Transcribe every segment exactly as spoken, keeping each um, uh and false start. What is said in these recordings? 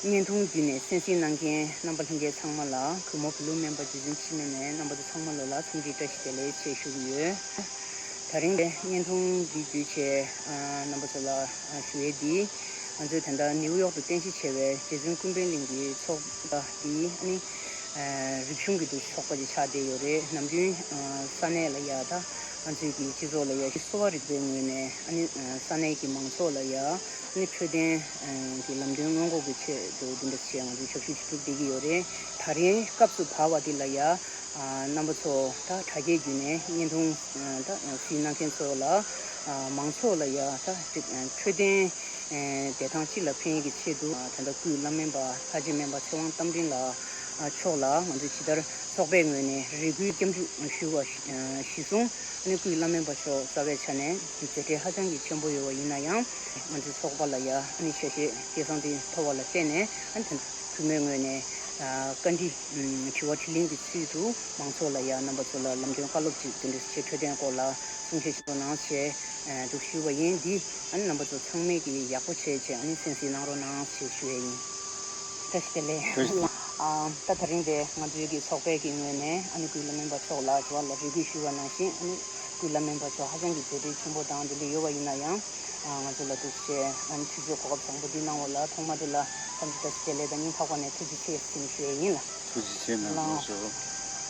བརྙན་ཐུང་བརྒྱུད་ནས་གསན་གཟིགས་གནང་མཁན་རྣམ་པ་ལྷན་རྒྱས་ཚང་མ་ལ། གུས་མོ་བུ་ལུག་སྨན་པ་རྗེ་བཙུན་འཆི་མེད་ནས་རྣམ་པ་ཚོ་ཚང་མ་ལོ་ལ་འཚམས་འདྲི་བཀྲ་ཤིས་བདེ་ལེགས་ཞེས་ཞུ་གི་ཡོད། དེ་རིང་བརྙན་ཐུང་འདི་བརྒྱུད་བྱས་རྣམ་པ་ཚོ་ལ་ཞུ་ཡས་འདི། ང་ཚོས་ད་ལྟ་ནིའུ་ཡོག་ཏུ་རྟེན་གཞི་བྱས་པའི་རྗེ་བཙུན་ཀུན་ཕན་གླིང་གི་ཚོགས་པ་འདི་ཨ་ནི་རིག་གཞུང་གི་འདུ་ཚོགས་པ་ཅིག་ཆགས་བསྡད་ཡོད་རེད། ནམ་རྒྱུན་ས་གནས་ལ་ཡ་ད་ང་ཚོའི་གི་སྤྱི་ཚོགས་ལ་ཡ་གསོ་བ་རིག་པའི་ངོས་ནས་ཨ་ནི་ས་གནས་ཀྱི་མང་ཚོགས་ལ་ཡ་ཨ་ནི་འཕྲོད་བསྟེན་གྱི་ལམ་སྟོན་སྔོན་འགོག་གི་ཆེད་དུ་འདི་འདྲ་བྱས་ང་ཚོས་ཞབས་ཞུ་ཞུ་ཐུབ་བསྡད་ཀྱི་ཡོད་རེད། ད་རེས་སྐབས་སུ་བབས་པ་འདི་ལ་ཡ་རྣམ་པ་ཚོ་ད་དྲ་རྒྱའི་བརྒྱུད་ནས་བརྙན་ཐུང་ད་གཟིགས་གནང་མཁན་ཚོ་ལ་མང་ཚོགས་ལ་ཡ་ད་འཕྲོད་བསྟེན་བདེ་ཐང་སྤྱི་ལ་ཕན་ཡས་ཀྱི་ཆེད་དུ་ད་ལྟ་སྐུའི་བླ་སྨན་པ་ལྷ་རྗེ་སྨན་པ་ཚེ་དབང་རྟ་མགྲིན་ལགས་མཆོག་ལ་ང་ཚོས་ཇི་ལྟར་ཚོགས་པའི་ངོས་ནས་རེ་སྐུལ་སྐྱབས་འཇུག་ཞུ་བ་གཞི་བཟུང་ཨ་ནི་སྐུའི་བླ་སྨན་པ་མཆོག་རྩ་བའི་ཆ་ནས་མཛད་བྲེལ་ཧ་ཅང་གི་ཆེན་པོ་ཡོད་པ་ཡིན་ན་ཡང་ང་ཚོའི་ཚོགས་པ་ལ་ཡ་ཨ་ནི་ཤ་ཤེད་སྐལ་བཟང་དེ་མཐོ་བ་ལ་བརྟེན་ནས་ཨ་ནི་ད་གུས་མོའི་ངོས་ནས་བཀའ་འདྲི་དྲི་བ་དྲིས་ལན་གྱི་ཚུལ་དུ་མང་ཚོགས་ལ་ཡ་རྣམ་པ་ཚོ་ལ་ལམ་སྟོན་བཀའ་སློབ་ཅིག་དེ་འདྲ་ཞིག་འཕྲོད་བསྟེན་སྐོར་ལ་གསུང་བཤད་ཅིག་གནང་ཞེས་འདུག་ཞུས་པ་ཡིན། འདི་ཨ་ནི་རྣམ་པ་ཚོ་ཚང་མས་ཀྱིས་ཡག་པོ་བྱས་བྱས་ཨ་ནི་གསན་གཟིགས་གནང་རོགས་གནང་ཞེས་ཞུ་ཡས་ཡིན། བཀྲ་ཤིས་བདེ་ལེགས། བཀྲ་ཤིས་བདེ་ལེགས། ཨ་ད་ད་རིང་དེ་ང་ཚོའི་གི་ཚོགས་པའི་གི་ངོས་ནས་ཨ་ནི་སྐུའི་བླ་སྨན་པ་མཆོག་ལ་དྲི་བ་ལ་རེ་སྐུལ་ཞུས་པ་ནང་བཞིན་ཨ་ནི་སྐུའི་བླ་སྨན་པ་མཆོག་ཧ་ཅང་གི་མཛད་བྲེལ་ཆེན་པོ་དང་དེ་འདྲ་ཡོད་པ་ཡིན་ན་ཡང་ཨ་ང་ཚོ་ལ་འདུག་བྱས་ཨ་ནི་དུས་ཚོད་གོ་སྐབས་བཟང་པོ་འདི་གནང་བ་ལ་ཐོག་མ་དེ་ལ་ཐམས་ཅད་བཀྲ་ཤིས་བདེ་ལེགས་དང་སྙིང་ཐག་པ་ནས་ཐུགས་རྗེ་ཆེ་ཟེར་ནས་ཞུ་ཡས་ཡིན་ལ། ཐུགས་རྗེ་ཆེ་གནང་། ལགས་སོ།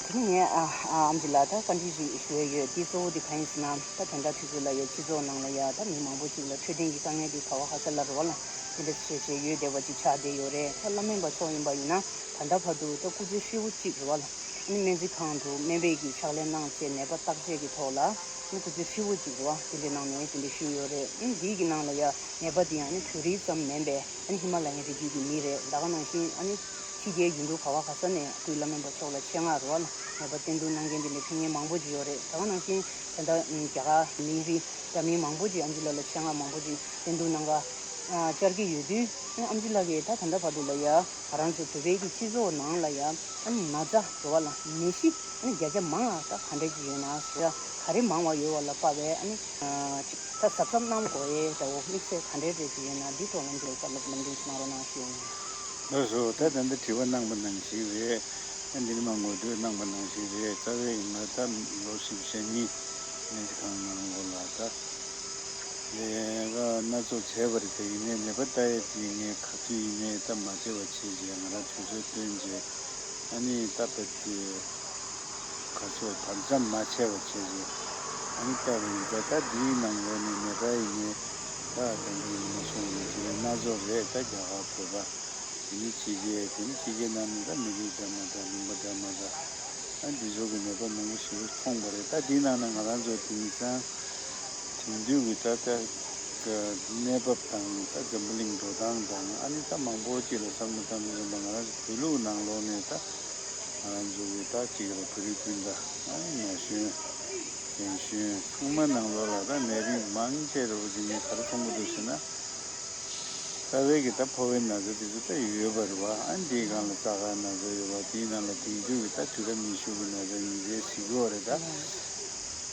དེ་ནས་ངས་ཨ་ཨ་ཨམ་ཆི་ལ་ད་བཀའ་འདྲི་ཞིག་ཞུ་ཡས་ཡོད། འདི་གཙོ་བོ་དེ་གང་ཡིན་ཟེར་ན་ད་ད་ལྟ་དུས་ཚོད་ལ་ཡ་སྤྱི་ཚོགས་ནང་ལ་ཡ་ད་མི་མང་པོ་ཞིག་ལ་འཕྲོད་བསྟེན་གྱི་དཀའ་ངལ་འདི་ག་བ་ག་ས་ལ་རེད་བ་ལ། དེ་འདྲ་བྱས་བྱས་ཡོད་བསྡད་པ་ཅིག་ཆགས་བསྡད་ཡོད་རེད། ད་བླ་སྨན་པ་མཆོག་ཡིན་པ་ཡིན་ན་ད་ལྟ་བར་དུ་ད་སྐུ་ཚེ་ཧྲིལ་པོ་གཅིག་རེད་བ་ལ། ཨ་ནི་སྨན་རྩིས་ཁང་དུ་སྨན་པའི་གི་ཕྱག་ལས་གནང་བྱས་ནད་པ་བརྟག་དཔྱད་ཀྱི་ཐོག་ལ་ཨ་ནི་སྐུ་ཚེ་ཧྲིལ་པོ་གཅིག་རེད་བ། དེ་འདྲའི་ནང་ནས་དེ་འདྲ་ཞུས་ཡོད་རེད། ཨ་ནི་འདིའི་གི་ནང་ལ་ཡ་ནད་པ་འདི་ཡང་ཨ་ནི་བོད་རིགས་ཙམ་མིན་པས་ཨ་ནི་ཧི་མ་ལ་ཡའི་རི་རྒྱུད་ཀྱི་མི་རེད། ད་ག་ནང་བཞིན་ཨ་ནི་ཕྱི་རྒྱལ་ཡུལ་གྲུ་ག་བ་ག་ས་ནས་སྐུའི་བླ་སྨན་པ་མཆོག་ལ་ཆེད་མངགས་རེད་བ་ལ། ནད་པ་བསྟེན་གཏུག་གནང་མཁན་དེ་འདྲའི་ཕེབས་མཁན་མང་པོ་ཅིག་ཡོད་རེད། ད་ག་ནང་བཞིན་ད་ལྟ་རྒྱ་གར་མི་རིགས་འདྲ་མིན་མང་པོ་ཅིག་ཨམ་ཆི་ལགས་ལ་ཆེད་མངགས་མང་པོ་ཅིག་བསྟེན་གཏུག་གནང་ག་བཅར་གྱི་ཡོད་དུས་ཨམ་ཆི་ལགས་ཀྱིས་ད་ད་ལྟ་བར་དུ་ལ་ཡ་ང་རང་ཚོ་བོད་པའི་གི་སྤྱི་ཚོགས་ནང་ལ་ཡ་ཨ་ནི་ན་ཚ་རེད་བ་ལ་ནད་གཞི་ཨ་ནི་བརྒྱ་ཆ་མང་བ་ད་ག་འདྲ་ཅིག་ཡོད་ན་ཟེར་ག་རེ་མང་བ་ཡོད་བ་ལ་དཔག་པའི་ཨ་ནི་ད་གཟབ་གཟབ་གནང་དགོས་ཡས་འདྲ་བོ་དམིགས་བསལ་ག་འདྲའི་རེ་ཅིག་ཡོད་ན་འདི་ཐོག་ལ་འདི་བཀའ་སློབ་ལམ་སྟོན་ཞིག་གནང་རོགས་གནང་ཞུ་ཡ་ཡིན། ལགས་སོ། ད་ད་ལྟ་དྲི་བ་གནང་པ་ནང་བཞིན་རེད། ཨ་འདི་ནི་མ་ངོ་སྤྲོད་གནང་པ་ནང་བཞིན་རེད། རྩ་བའི་ང་ད་ལོ་བཞི་བཅུ་ཞེ་གཉིས་སྨན་རྩིས་ཁང་ནང་ལོགས་ལ་ད་ལས་ཀ་སྣ་ཚོགས་བྱས་པ་རེད། དེ་ཡིན་ནའི་ནད་པ་ལྟ་ཡས་དེ་ངས་ག་དུས་ཡིན་ནའི་ད་མ་བརྗེད་པ་བྱས་རྗེས་ང་རང་དུས་ཚོད་བཏོན་རྗེས་ཨ་ནི་ད་དཔེ་དེ། ཁ་ཕྱོགས་བར་མཚམས་མ་ཆད་པ་བྱས་རྗེས་ཨ་ནི་བལྟས་པ་ཡིན་ཙང་ད་འདིའི་ནང་ལོགས་ནས་ནད་པ་ཡིན་ནའི་ད་དེ་འདྲའི་ཡིན་ན་སོང་ནས་དེ་འདྲའི་སྣ་ཚོགས་རེད། ད་རྒྱ་གར་བོད་པ་དེ་ནི་ཕྱི་རྒྱལ་དེ་ནི་ཕྱི་རྒྱལ་ནང་ནས་ད་མི་རིགས་འདྲ་མ་འདྲ་ལུང་པ་འདྲ་མ་འདྲ་ཨ་འདི་ཚོ་གི་ནད་པ་མང་པོ་ཞེ་པོ་མཐོང་པ་རེད། ད་འདིའི་ནང་ན་ང་རང་ཚོ་དེང་སང་དེང་དུས་ཀྱི་ད་ལྟ་གནས་བབ་དང་ད་འཛམ་བུ་གླིང་འགྲོ་སྟངས་དང་ཨ་ནི་ད་མང་པོ་ཅིག་ལ་བསམ་བློ་བཏང་དུས་ཙམ་པ་ང་རང་ཚོ་བོད་ལུགས་ནང་ལོགས་ནས་ད། ང་རང་ཚོ་གི་ད་གཅིག་ལ་བོད་རིགས་སྤུན་ཟླ་ཨ་ནི་ན་གཞོན་རྒན་གཞོན་ཚང་མ་ནང་ལོགས་ལ་ད་ནད་རིགས་མང་ཆེ་རུ་ཅིག་ནས་ག་རེ་མཐོང་གི་འདུག་ཟེར་ན། རྩ་བའི་གི་ད་ཕོ་བའི་ན་ཚ་དེ་ཚོ་ད་ཡོད་པ་རེད་བ། ཨ་ནི་དེའི་སྒང་ལ་རྩ་དཀར་ན་ཚ་ཡོད་པ་དེའི་ནང་ལ་དེང་དུས་ཀྱི་ད་དུས་རབས་ཉི་ཤུ་གི་ན་ཚ་ཉིས་བརྒྱའི་ཟེར་གྱི་ཡོད་རེད་ད།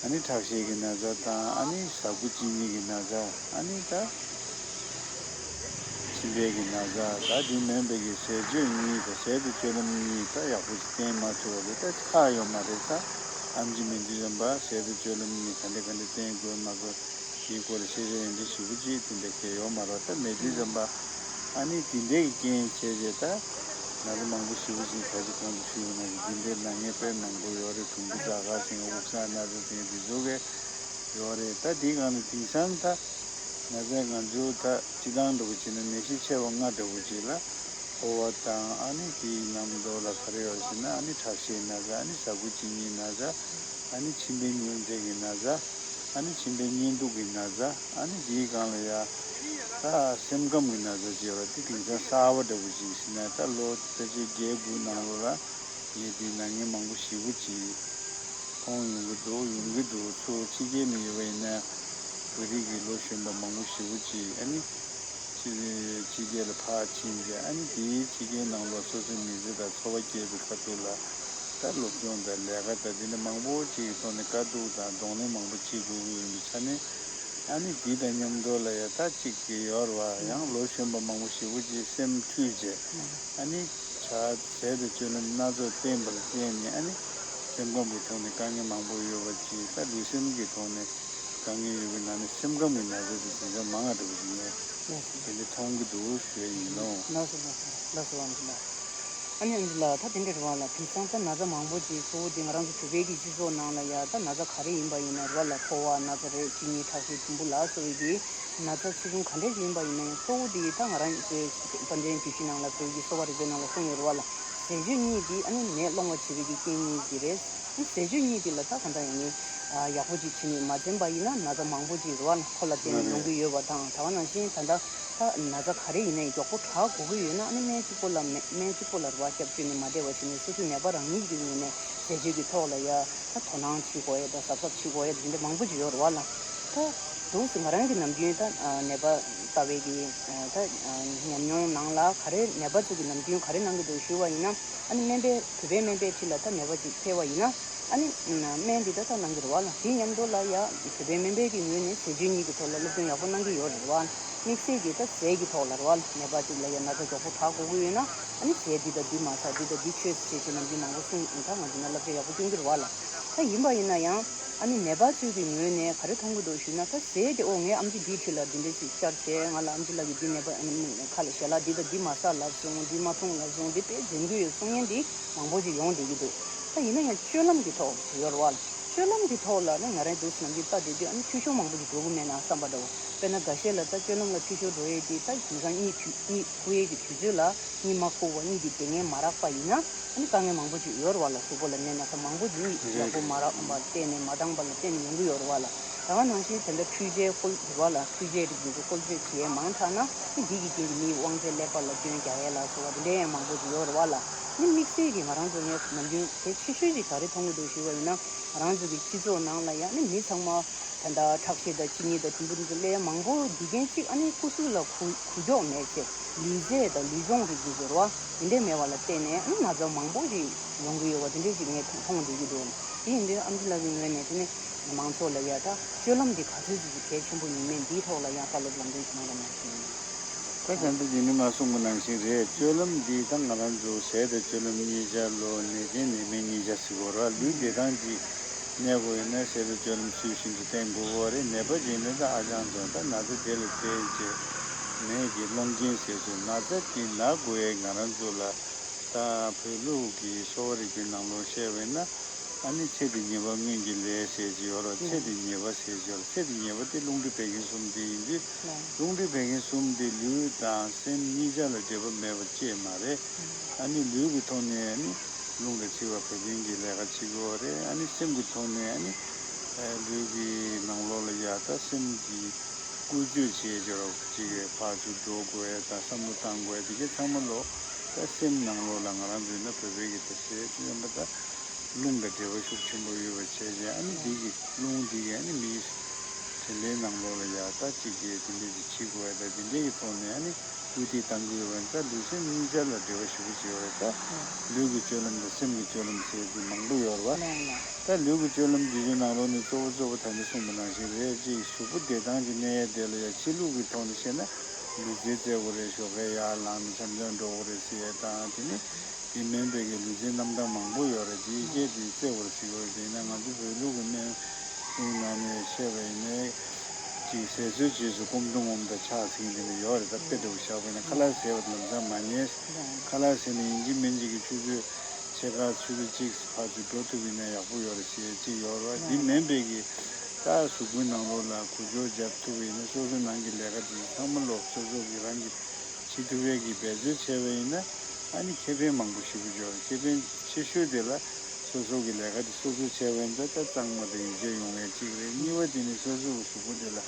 ཨ་ནི་ཁྲག་ཤེད་ཀྱི་ན་ཚ་དང་ཨ་ནི་ཟ་ཁུ་གཅིན་སྙི་གི་ན་ཚ་ཨ་ནི་ད། མཆིན་པའི་གི་ན་ཚ་ད་དེ་མིན་པའི་གི་ཟས་སྤྱོད་གཉིས་དང་ཟས་དང་སྤྱོད་ལམ་གཉིས་ད་ཡག་པོ་ཞིག་བསྟེན་མ་ཐུབ་པ་རེད། ད་ཁག་ཡོད་མ་རེད། ད་ཨམ་ཆི་མེད་དུས་ཙམ་པ་ཟས་དང་སྤྱོད་ལམ་གཉིས་ག་འདྲ་ག་འདྲ་བསྟེན་དགོས་མ་དགོས་དེའི་སྐོར་ལ་ཤེས་བྱ་ཡོན་ཏན་ཞེ་པོ་ཅིག་དེ་འདྲ་གལ་ཡོད་མ་རེད། ད་མེད་དུས་ཙམ་པ་ཨ་ནི་དེ་འདྲའི་གི་རྐྱེན་བྱས་རྗེས་ད་ན་ཚ་མང་པོ་ཞེ་པོ་ཅིག་ད་ཅི་གོང་དུ་ཞུས་པ་ནང་བཞིན་དེ་འདྲའི་ན་མཁན་དཔེ་མང་པོ་ཡོད་རེད། གྲུམ་བུ་ཚ་ཁ་ཟེར་མཁན་དབུགས་བཟང་ན་ཚ་ཟེར་མཁན་དེ་ཚོ་གས་ཡོད་རེད། ད་དེའི་སྒང་ནས་དེང་སང་ད་ན་ཚ་ང་ཚོ་ད་སྤྱི་བཏང་འདྲ་པོ་བྱས་ན་ནད་གཞི་ཆེ་བ་ལྔ་འདྲ་པོ་ཅིག་ལ་ཕོ་བ་དང་ཨ་ནི་དེའི་ནང་དོ་ལ་ག་རེ་ཡོད་ཟེར་ན་ཨ་ནི་ཁྲག་ཤེད་ན་ཚ་ཨ་ནི་ཟ་ཁུ་གཅིན་སྙི་ན་ཚ་ཨ་ནི་མཆིན་པའི་མྱོས་རྫས་ཀྱི་ན་ཚ་ཨ་ནི་མཆིན་པའི་གཉན་དུག་གི་ན་ཚ་ཨ་ནི་དེའི་སྒང་ལ་ཡ་ད་སེམས་ཁམས་ཀྱི་ན་ཚ་ཅིག་ཡོད་རེད། དེ་དེང་སང་གསར་པ་འདྲ་པོ་ཅིག་ཟེར་ན་ད་ལོ་ཕལ་ཆེར་བརྒྱད་དགུ་ནང་ལོགས་ལ་ངས་དེའི་ནད་མཁན་མང་པོ་ཞེ་པོ་ཅིག་མཐོང་ཡོང་གི་འདུག་ཡོང་གི་འདུག་ཚུར་ཕྱི་རྒྱལ་ནས་ཡོད་པ་ཡིན་ན་བོད་རིགས་ཀྱི་ལོ་གཞོན་པ་མང་པོ་ཞེ་པོ་ཅིག་ཨ་ནི་ཕྱི་ཕྱི་རྒྱལ་ལ་ཕར་ཕྱིན་རྗེས་ཨ་ནི་དེའི་ཕྱི་རྒྱལ་ནང་ལོགས་སོ་སོའི་མི་ཚེ་དང་འཚོ་བ་སྐྱེལ་བའི་ཁ་ཐུག་ལ་ད་སློབ་སྦྱོང་དང་ལས་ཀ་དང་དེ་འདྲ་མང་པོ་ཅིག་གི་ཐོག་ནས་དཀའ་སྡུག་དང་གདོང་ལེན་མང་པོ་བྱེད་དགོས་ཀྱི་ཡོད་པའི་ཆ་ནས་ ཨ་ནི་འདི་དང་མཉམ་དུ་ལ་ཡ་ད་གཅིག་གི་ཡོད་རེད་བ། ཡང་ལོ་གཞོན་པ་མང་པོ་ཞེ་པོ་ཅིག་སེམས་འཁྲུལ་བྱས། ཨ་ནི་ཆ་ཟས་དང་སྤྱོད་ལམ་སྣ་ཚོགས་བསྟེན་པ་ལ་བརྟེན་ནས་ཨ་ནི་སེམས་ཁམས་ཀྱི་ཐོག་ནས་དཀའ་ངལ་མང་པོ་ཡོད་པ་ཅིག་ད་ལུས་སེམས་ཀྱི་ཐོག་ནས་དཀའ་ངལ་ཡོད་པའི་ནང་ནས་སེམས་ཁམས་ཀྱི་ན་ཚ་དེ་ཇི་འདྲ་མང་བ་འདྲ་པོ་ཞིག་ངས་དེ་འདྲ་མཐོང་གི་འདུག་ཞུ་ཡ་ཡིན་ནོ། ལགས་སོ་ལགས་སོ་ལགས་སོ། ཨ་ནི་ཨ་ནི་ལགས། ད་དེ་འདྲ་རེད་བ་ལགས། དེང་སང་ད་ན་ཚ་མང་པོ་ཅིག་གཙོ་བོ་དེ་ང་རང་ཚོ་བོད་པའི་གི་སྤྱི་ཚོགས་ནང་ལ་ཡ་ད་ན་ཚ་ག་རེ་ཡིན་པ་ཡིན་ན་རེད་བ་ལགས། ཕོ་བ་ན་ཚ་རེད། གཅིན་སྙི་ཁྲག་ཤེད་ཆེན་པོ་ལ་སོགས་པའི་གི་ན་ཚ་ཆེ་ཆུང་ག་འདྲ་ཞིག་ཡིན་པ་ཡིན་ན་ཡང་གཙོ་བོ་དེ་ད་ང་རང་ཚོའི་དཔལ་ལྡན་རྒྱུད་བཞི་ནང་ལ་བོད་ཀྱི་གསོ་བ་རིག་པའི་ནང་ལ་གསུངས་ཡོད་རེད་བ་ལགས། ཟས་སྤྱོད་གཉིས་དེ་ཨ་ནི་ནད་སློང་བ་བྱེད་པའི་གི་རྐྱེན་གཉིས་དེ་རེད། ཨ་ནི་ཟས་སྤྱོད་གཉིས་དེ་ལ་ད་གང་ལྟར་ཡང་ནི་ཡག་པོ་ཅིག་བྱས་ནས་མ་འཛེམས་པ་ཡིན་ན་ན་ཚ་མང་པོ་ཅིག་རེད་བ་ལགས། ཁོ་ལ་བརྟེན་ནས་ཡོང་གི་ཡོད་པ་དང་། ད་ག་ནང་བཞིན་ད་ལྟ་ད་ན་ཚ་ག་རེ་ཡིན་ནའི་མགྱོགས་པོ་དྲག་དགོས་ཀྱི་ཡོད་ན་ཨ་ནི་སྨན་གཅིག་པོ་ལ་སྨན་སྨན་གཅིག་པོ་ལ་རེད་བ་སྐྱབས་བཅོལ་ནས་མ་བསྡད་པ་བྱས་ནས་སོ་སོའི་ནད་པ་རང་ཉིད་ཀྱི་ངོས་ནས་ཟས་སྤྱོད་ཀྱི་ཐོག་ལ་ཡ་ད་དོ་སྣང་བྱེད་དགོས་ཡ་ད་གཟབ་གཟབ་བྱེད་དགོས་ཡ་དེ་འདྲ་མང་པོ་ཅིག་ཡོད་རེད་བ་ལགས། ད་འདུག་སེ་ང་རང་གི་ནམ་རྒྱུན་ད་ནད་པ་ལྟ་བའི་གི་ད་ཉམས་མྱོང་ནང་ལ་ག་རེ་ནད་པ་ཚོ་གི་ནམ་རྒྱུན་ག་རེ་གནང་གི་འདུག་ཞུས་པ་ཡིན་ན། ཨ་ནི་སྨན་པའི་བོད་པའི་སྨན་པའི་ཁྲིད་ལ་ད་ནད་པ་ཅིག་ཕེབས་པ་ཡིན་ན། ཨ་ནི་སྨན་འདི་ད་ད་གནང་གི་རེད་བ་ལགས། དེའི་མཉམ་དུ་ལ་ཡ་བོད་པའི་སྨན་པའི་གི་ངོས་ནས་ཟས་སྤྱོད་གཉིས་ཀྱི་ཐོག་ལ་སློབ་སྟོན་ཡག་པོ་གནང་གི་ཡོད་རེད་བ། དམིགས་བསལ་གྱི་ད་ཟས་ཀྱི་ཐོག་ལ་རེད་བ་ལགས། ནད་པ་ཅིག་ལ་ཡ་ན་ཚ་མགྱོགས་པོ་དྲག་དགོས་ཀྱི་ཡོད་ན་ཨ་ནི་ཟས་འདི་ད་འདི་མ་ཟ་འདི་ད་འདི་མཆོད་ཟེར་བྱས་ནམ་རྒྱུན་མང་པོ་གསུངས། ད་ང་ཚོ་ན་བསླབ་བྱ་ཡག་པོ་སྐྱོན་གྱི་རེད་བ་ལགས། ད་ཡིན་པ་ཡིན་ན་ཡང་ཨ་ནི་ནད་པ་ཚོའི་གི་ངོས་ནས་ག་རེ་མཐོང་གི་འདུག་ཞུས་ན། ད་ཟས་དེ་ཨོ་ངའི་ཨམ་ཆི་འདིའི་ཁྲིད་ལ་འདི་འདྲ་ཞིག་བཅར་བྱས། ང་ལ་ཨམ་ཆི་ལགས་ཀྱིས་འདི་ནད་པ་ཁ་ལ་ཞལ་ལག་འདི་ད་འདི་མ་ཟ་ལབ་སོང་། འདི་མ་འཐུང་ལབ་སོང་། འདི་དཔེ་འཛེམ་གྱི་ཡོད་གསུང་མཁན་འདི་མང་པོ་ཞིག་ཡོང་བསྡད་ཀྱི་འདུག་ད་ཡིན་ན་ཡང་སྤྱོད་ལམ་གྱི་ཐོག་ཅིག་ཡོད་རེད་བ་ལགས། སྤྱོད་ལམ་གྱི་ཐོག་ལ་ནི་ང་རང་འདུག་སེ་ནམ་རྒྱུན་ལྟ་བསྡད་དུས་ཨ་ནི་འཐུས་ཤོར་མང་པོ་ཞིག་འགྲོ་གི་མེད་ན་བསམ་པ་འདྲ་བོ། དཔེར་ན་འགའ་ཤས་ལ་ད་སྤྱོད་ལམ་ལ་འཐུས་ཤོར་འགྲོ་ཡས་དེ་ད་དེང་སང་གཉིད་དུས་གཉིད་ཁུག་ཡས་ཀྱི་དུས་ཚོད་ལ་གཉིད་མ་ཁུག་པ་གཉིད་དེ་བདེ་ངན་མ་རག་པ་ཡིན་ན་ཨ་ནི་དཀའ་ངལ་མང་པོ་ཅིག་ཡོད་རེད་བ་ལགས། གཟུགས་པོ་ལ་ནད་ན་ཚ་མང་པོ་ཅིག་གཉིད་ཡག་པོ་མ་རག་པ་བརྟེན་ནས་མ་འདང་པ་ལ་བརྟེན་ནས་ཡོང་གི་ཡོད་རེད་བ་ལགས། ད་ག་ནང་བཞིན་དེ་འདྲ་འཕྲུལ་ཆས་བཀོལ་རེད་བ་ལགས། འཕྲུལ་ཆས་རིགས་འདི་ཚོ་བཀོལ་སྤྱོད་བྱེད་ཡས་མང་དྲགས་ན་ཨ་ནི་འདི་གི་རྐྱེན་གྱིས་མིའི་དབང་ཚད་ཀླད་པ་ལ་སྐྱོན་རྒྱག་ཡས་ལ་སོགས་པ་དེ་འདྲ་ཡང་མང་པོ་ཅིག་ཡོད་རེད་བ་ལགས། ཨ་ནི་དམིགས་བསལ་གྱིས་ང་རང་ཚོ་ངས་ནམ་རྒྱུན་གལ་ཆེ་ཤོས་ཅིག་ག་རེ་མཐོང་གི་འདུག་ཞུས་པ་ཡིན་ན། ང་རང་ཚོ་གི་སྤྱི་ཚོགས་ནང་ལ་ཡང་ནི་མི་ཚང་མ་ད་ལྟ་ཁྲག་ཤེད་དང་གཅིན་སྙི་དང་དུམ་བུ་དེ་ཚོ་སླེབས་མང་པོ་འདི་རྐྱེན་གཅིག་ཨ་ནི་སྐུ་གཟུགས་ལ་གུ་གུ་མགྱོགས་མེད་ཚེ་ལུས་རྩལ་དང་ལུས་སྦྱོང་རིགས་འདི་ཚོ་རེད་བ། དེ་འདྲས་མེད་པ་ལ་བརྟེན་ནས་ཨ་ནི་ན་ཚ་མང་པོ་ཞིག་ཡོང་གི་ཡོད་པ་དེ་འདྲས་ཞིག་ངས་མཐོང་མཐོང་བསྡད་ཀྱི་འདུག་དེ་ཡིན་དུས་ཨམ་ཆི་ལགས་ཀྱི་ངོས་ནས་དེ་ནི་མང་ཚོགས་ལ་ཡ་ད་སྤྱོད་ལམ་འདི་ག་ཚོད་ཙམ་ཞིག་གལ་ཆེན་པོ་ཡིན་མིན་འདིའི་ཐོག་ལ་ཡང་བཀའ་སློབ་ལམ་སྟོན་ཞིག་གནང་རོགས་གནང་ཞུ་ཡིན། ད་ད་ལྟ་རྗེས་ནས་མ་གསུངས་པ་ནང་བཞིན་རེད། སྤྱོད་ལམ་འདི་ད་ང་རང་ཚོ་ཟས་དང་སྤྱོད་ལམ་གཉིས་ཆ་ལོ་ནད་ཅན་ནད་མེད་གཉིས་ཆ་ཟེར་དགོས་རེད་བ། ལུས་བདེ་ཐང་ཅིག་གནས་དགོས་ཡོད་ན་ཟས་དང་སྤྱོད་ལམ་ཚུལ་བཞིན་དུ་བསྟེན་དགོས་ཀྱི་རེད། ནད་པ་ཅིག་ཡིན་ན་ད་ཨ་ཅང་ཚོ་ད་ན་ཚ་དེ་ལ་བརྟེན་བྱས་ནད་ཀྱིས་སློང་རྐྱེན་ཟེར་ཚོ་ན་ཚ་དེ་ན་དགོས་ཡས་ང་རང་ཚོ་ལ་ད་བོད་ལུགས་ཀྱི་གསོ་བ་རིག་པའི་ནང་ལོགས་བཤད་པ་ཡིན་ན། ཨ་ནི་ཚེ་འདི་ཉེས་པ་སྔོན་གྱི་ལས་ཟེར་གྱི་ཡོད་རེད། ཚེ་འདི་ཉེས་པ་ཟེར་གྱི་ཡོད་རེད། ཚེ་འདི་ཉེས་པ་དེ་རླུང་མཁྲིས་བད་ཀན་གསུམ་དེ་ཡིན་དུས། རླུང་མཁྲིས་བད་ཀན་གསུམ་དེ་ལུས་དང་སེམས་གཉིས་ཆ་ལ་འབྲེལ་བ་མེད་པ་ཅིག་མ་རེད། ཨ་ནི་ལུས་ཀྱི་ཐོག་ནས་ཨ་ནི་རླུང་དང་འཁྲིལ་བ་བད་ཀན་གྱི་ལས་ཀ་བྱེད་ཀྱི་ཡོད་རེད། ཨ་ནི་སེམས་ཀྱི་ཐོག་ནས་ཨ་ནི་ལུས་ཀྱི་ནང་ལོགས་ལ་ཡ་ད་སེམས་ཀྱི་བཀོལ་སྤྱོད་བྱེད་ཀྱི་ཡོད་རེད། ཅིག་ཕར་ཚུར་འགྲོ་དགོས་ཡ་དང་བསམ་བློ་བཏང་དགོས་ཡ་དེ་གའི་ཚང་མ་ལོ་ད་སེམས་ནང་ལོགས་ལ་ང་རང་ཚོ་ཡིན་ན་བོད་པའི་གི་ད་ཟས་དེ་ཡིན་པ་ད། རླུང་དང་འབྲེལ་བ་ཤུགས་ཆེན་པོ་ཡོད་པ་བྱས་རྗེས་ཨ་ནི་འདི་གི་རླུང་འདི་གིས་ཨ་ནི་མིའི་དྲིན་ལན་ནང་ལོགས་ལ་ཡ་ད་གཅིག་གིས་དེ་འདྲས་ཀྱི་བྱེད་དགོས་ཡ་ད་དེ་འདྲས་ཀྱི་ཐོག་ནས་ཨ་ནི་སྐུལ་འདེད་གཏང་གི་ཡོད་པ་ད་ལུས་སེམས་གཉིས་ཆར་ལ་འབྲེལ་བ་ཞེ་པོ་ཅིག་ཡོད་རེད། ད་ལུས་ཀྱི་སྤྱོད་ལམ་དང་སེམས་ཀྱི་སྤྱོད་ལམ་ཟེར་གྱི་མང་པོ་ཡོད་རེད་བ། ད་ལུས་ཀྱི་སྤྱོད་ལམ་འདི་ཚོའི་ནང་ལོགས་ནས་གཙོ་བོ་གཙོ་བོ་ད་ནི་གསུངས་པ་ནང་བཞིན་རེད། གཅིག་གཟུགས་པོ་བདེ་ཐང་ཅིག་གནས་ཡ་དེ་ལ་ཡ་ཕྱི་ལུགས་ཀྱི་ཐོག་ནས་བཤད་ན་ལུས་རྩལ་རྩེད་དགོས་རེད། ཞོགས་ཀས་ཡར་ལངས་ནས་འཆམ་འཆམ་འགྲོ་དགོས་རེད་ཟེར་ཡ་དང་དེ་ནི། དེ་མིན་པའི་གི་ལུས་རྩལ་རྣམ་གྲངས་མང་པོ་ཡོད་རེད། དེའི་སྐད་དེ་རྩེ་བར་ཟེར་བ་རེད། དེ་ཡིན་ན་ང་ཚོ་བོད་ལུགས་ཀྱི་སྨན་གཞུང་ནང་ནས་བཤད་པ་ཡིན་ན། ཅིག་ཟས་ཚོད་རྗེས་སུ་སྐོམ་གདུང་ངོམ་དང་ཕྱག་འཚལ་དེ་ནི་ཡོད་རེད། ད་དཔེ་འདྲ་བོ་བཞག་པ་ཡིན་ན་ཁ་ལག་ཟས་པ་དེ་ལམ་སང་མ་ཉལ། ཁ་ལག་ཟས་ནས་ཡིན་གཅིག་མིན་གཅིག་གི་ཆུ་ཚོད་ཕྱེད་ཀ་ཆུ་ཚོད་གཅིག་ཕར་ཚུར་འགྲོ་ཐུབ་པ་ཡིན་ན་ཡག་པོ་ཡོད་རེད་ཟེར་ཅིག་ཡོད་རེད། དེ་མིན་པའི་གི་ད་གཟུགས་པོའི་ནང་ལོགས་ལ་ཁུ་བྱུག་བརྒྱབ་ཐུབ་པ་ཡིན་ན་སོ་སོ་ནང་གི་ལས་ཀ་དེ་ཚང་མ་ལོག་སོ་སོ་གི་རང་གི་བྱེད་ཐུབ་ཡས་ཀྱི་འབད་རྩོལ་བྱས་པ་ཡིན་ན་ཨ་ནི་ཁེ་ཕན་མང་པོ་ཞེ་པོ་ཡོད་རེད། ཁེ་ཕན་ཆེ་ཤོས་དེ་ལ་སོ་སོ་གི་ལས་ཀ་དེ་སོ་སོས་བྱས་པ་ཡིན་ན་ད་གཙང་མ་དང་ཡིད་ཆེས་ཡོང་ཡས་གཅིག་རེད། གཉིས་པ་དེ་ནི་སོ་སོ་གི་གཟུགས་པོ་དེ་ལ་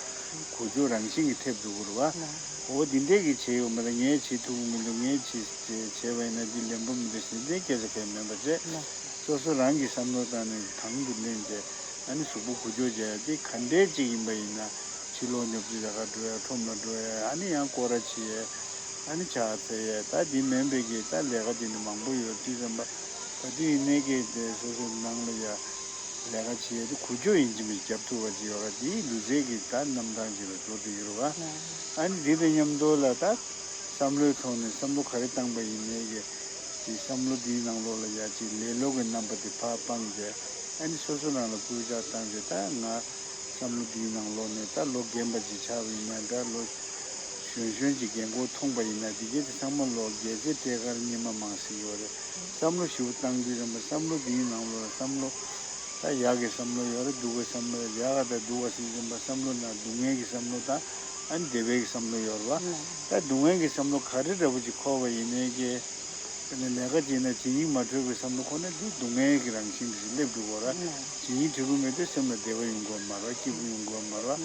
འགུལ་སྐྱོད་རང་བཞིན་གྱིས་ཐེབས་འགྲོ་གི་རེད་བ། འོ་འདི་འདྲས་ཀྱི་བྱས་ཡོད་མ་རེད། ངས་བྱེད་ཐུབ་ཀྱི་མི་འདུག་ངས་བྱེད་བྱས་པ་ཡིན་ན་འདི་ལན་པོ་མི་འདུག་ཟེར་འདི་སྐད་ཆ་གང་ཡང་མིན་པ་རེད། སོ་སོ་རང་གི་བསམ་བློ་བཏང་ནས་དང་དུ་ལེན་ཏེ་ཨ་ནི་གཟུགས་པོ་འགུལ་སྐྱོད་བྱས་ཡ་དེ་ག་འདྲས་ཅིག་ཡིན་པ་ཡིན་ན་ཕྱི་ལོགས་ཉོབ་ཆུ་ཡ་ག་འགྲོ་ཡ་ཁྲོམ་ལ་འགྲོ་ཡ་ཨ་ནི་ཡང་སྐོར་ར་བྱེད་ཡ། ཨ་ནི་ཕྱག་འཚལ་ཡས་ད་འདི་མིན་པའི་གི་ད་ལས་ཀ་དེ་ནི་མང་པོ་ཡོད་དུས་ཙམ་པ་ད་དུས་ཡིན་ནའི་གི་དེ་སོ་སོའི་ནང་ལ་ཡ་ ལས་ཀ་བྱེད་ཡས་དེ་འགུལ་སྐྱོད་ཡིན་གཅིག་མིན་གཅིག་རྒྱབ་ཐུབ་པ་ཅིག་ཡོད་ར། དེའི་ལུས་རྩལ་གྱི་ད་རྣམ་གྲངས་ཅིག་ལ་འགྲོ་བསྡད་ཡོད་ར་བ། ཨ་ནི་དེ་དང་མཉམ་དུ་ལ་ད་བསམ་བློའི་ཐོག་ནས་བསམ་བློ་ག་རེ་བཏང་པ་ཡིན་ནའི་གི་དེ་བསམ་བློ་དེའི་ནང་ལོགས་ལ་ཡ་ཅིག་ལེ་ལོ་གི་རྣམ་པ་དེ་ཕར་སྤངས་བྱས། ཨ་ནི་སོ་སོ་རང་ལ་སྐུལ་ལྕག་བཏང་བྱས། ད་ང་བསམ་བློ་དེའི་ནང་ལོགས་ནས་ད་ལོ་རྒན་པ་ཅིག་ཆགས་པ་ཡིན་ན་འདྲ། ལོ་གཞོན་གཞོན་གྱི་རྒན་གོག་མཐོང་པ་ཡིན་ན། དེ་གས་དེ་ཚང་མ་ལོ་རྒས་ཚེ་བཀྲེས་སྐོར་སྙེ་མ་མང་ཟེར་གྱི་ཡོད་རེད། བསམ་བློ་ཞིབ་པོ་བཏང་དུས་ཙམ་པ་བསམ་བློ་དེའི་ནང་ལོགས་ལ་བསམ་བློ་ད་ཡག་གི་བསམ་བློ་ཡོད་རེད། སྡུག་གི་བསམ་བློ་ཡོད་རེད། ཡག་དང་སྡུག་ག་ཟེར་དུས་ཙམ་པ་བསམ་བློ་ནང་སྡུག་བསྔལ་གྱི་བསམ་བློ་དང་ཨ་ནི་བདེ་བའི་གི་བསམ་བློ་ཡོད་རེད་བ། ད་སྡུག་བསྔལ་གྱི་བསམ་བློ་ག་རེ་འདྲ་པོ་ཅིག་འཁོར་བ་ཡིན་ནའི་གི། དེ་ནས་ལས་ཀ་བྱས་ན་ཇི་སྙིང་མ་འཕྲོད་པའི་བསམ་བློ་འཁོར་ན་དེ་སྡུག་བསྔལ་གྱི་རང་བཞིན་དུ་སླེབས་འགྲོ་གི་རེད། ཇི་སྙིང་འཕྲོད་ཀྱི་མེད་དུས་སེམས་ལ་བདེ་བ་ཡོང་གི་མ་རེད། སྐྱིད་པོ་ཡོང་གི་མ་རེད།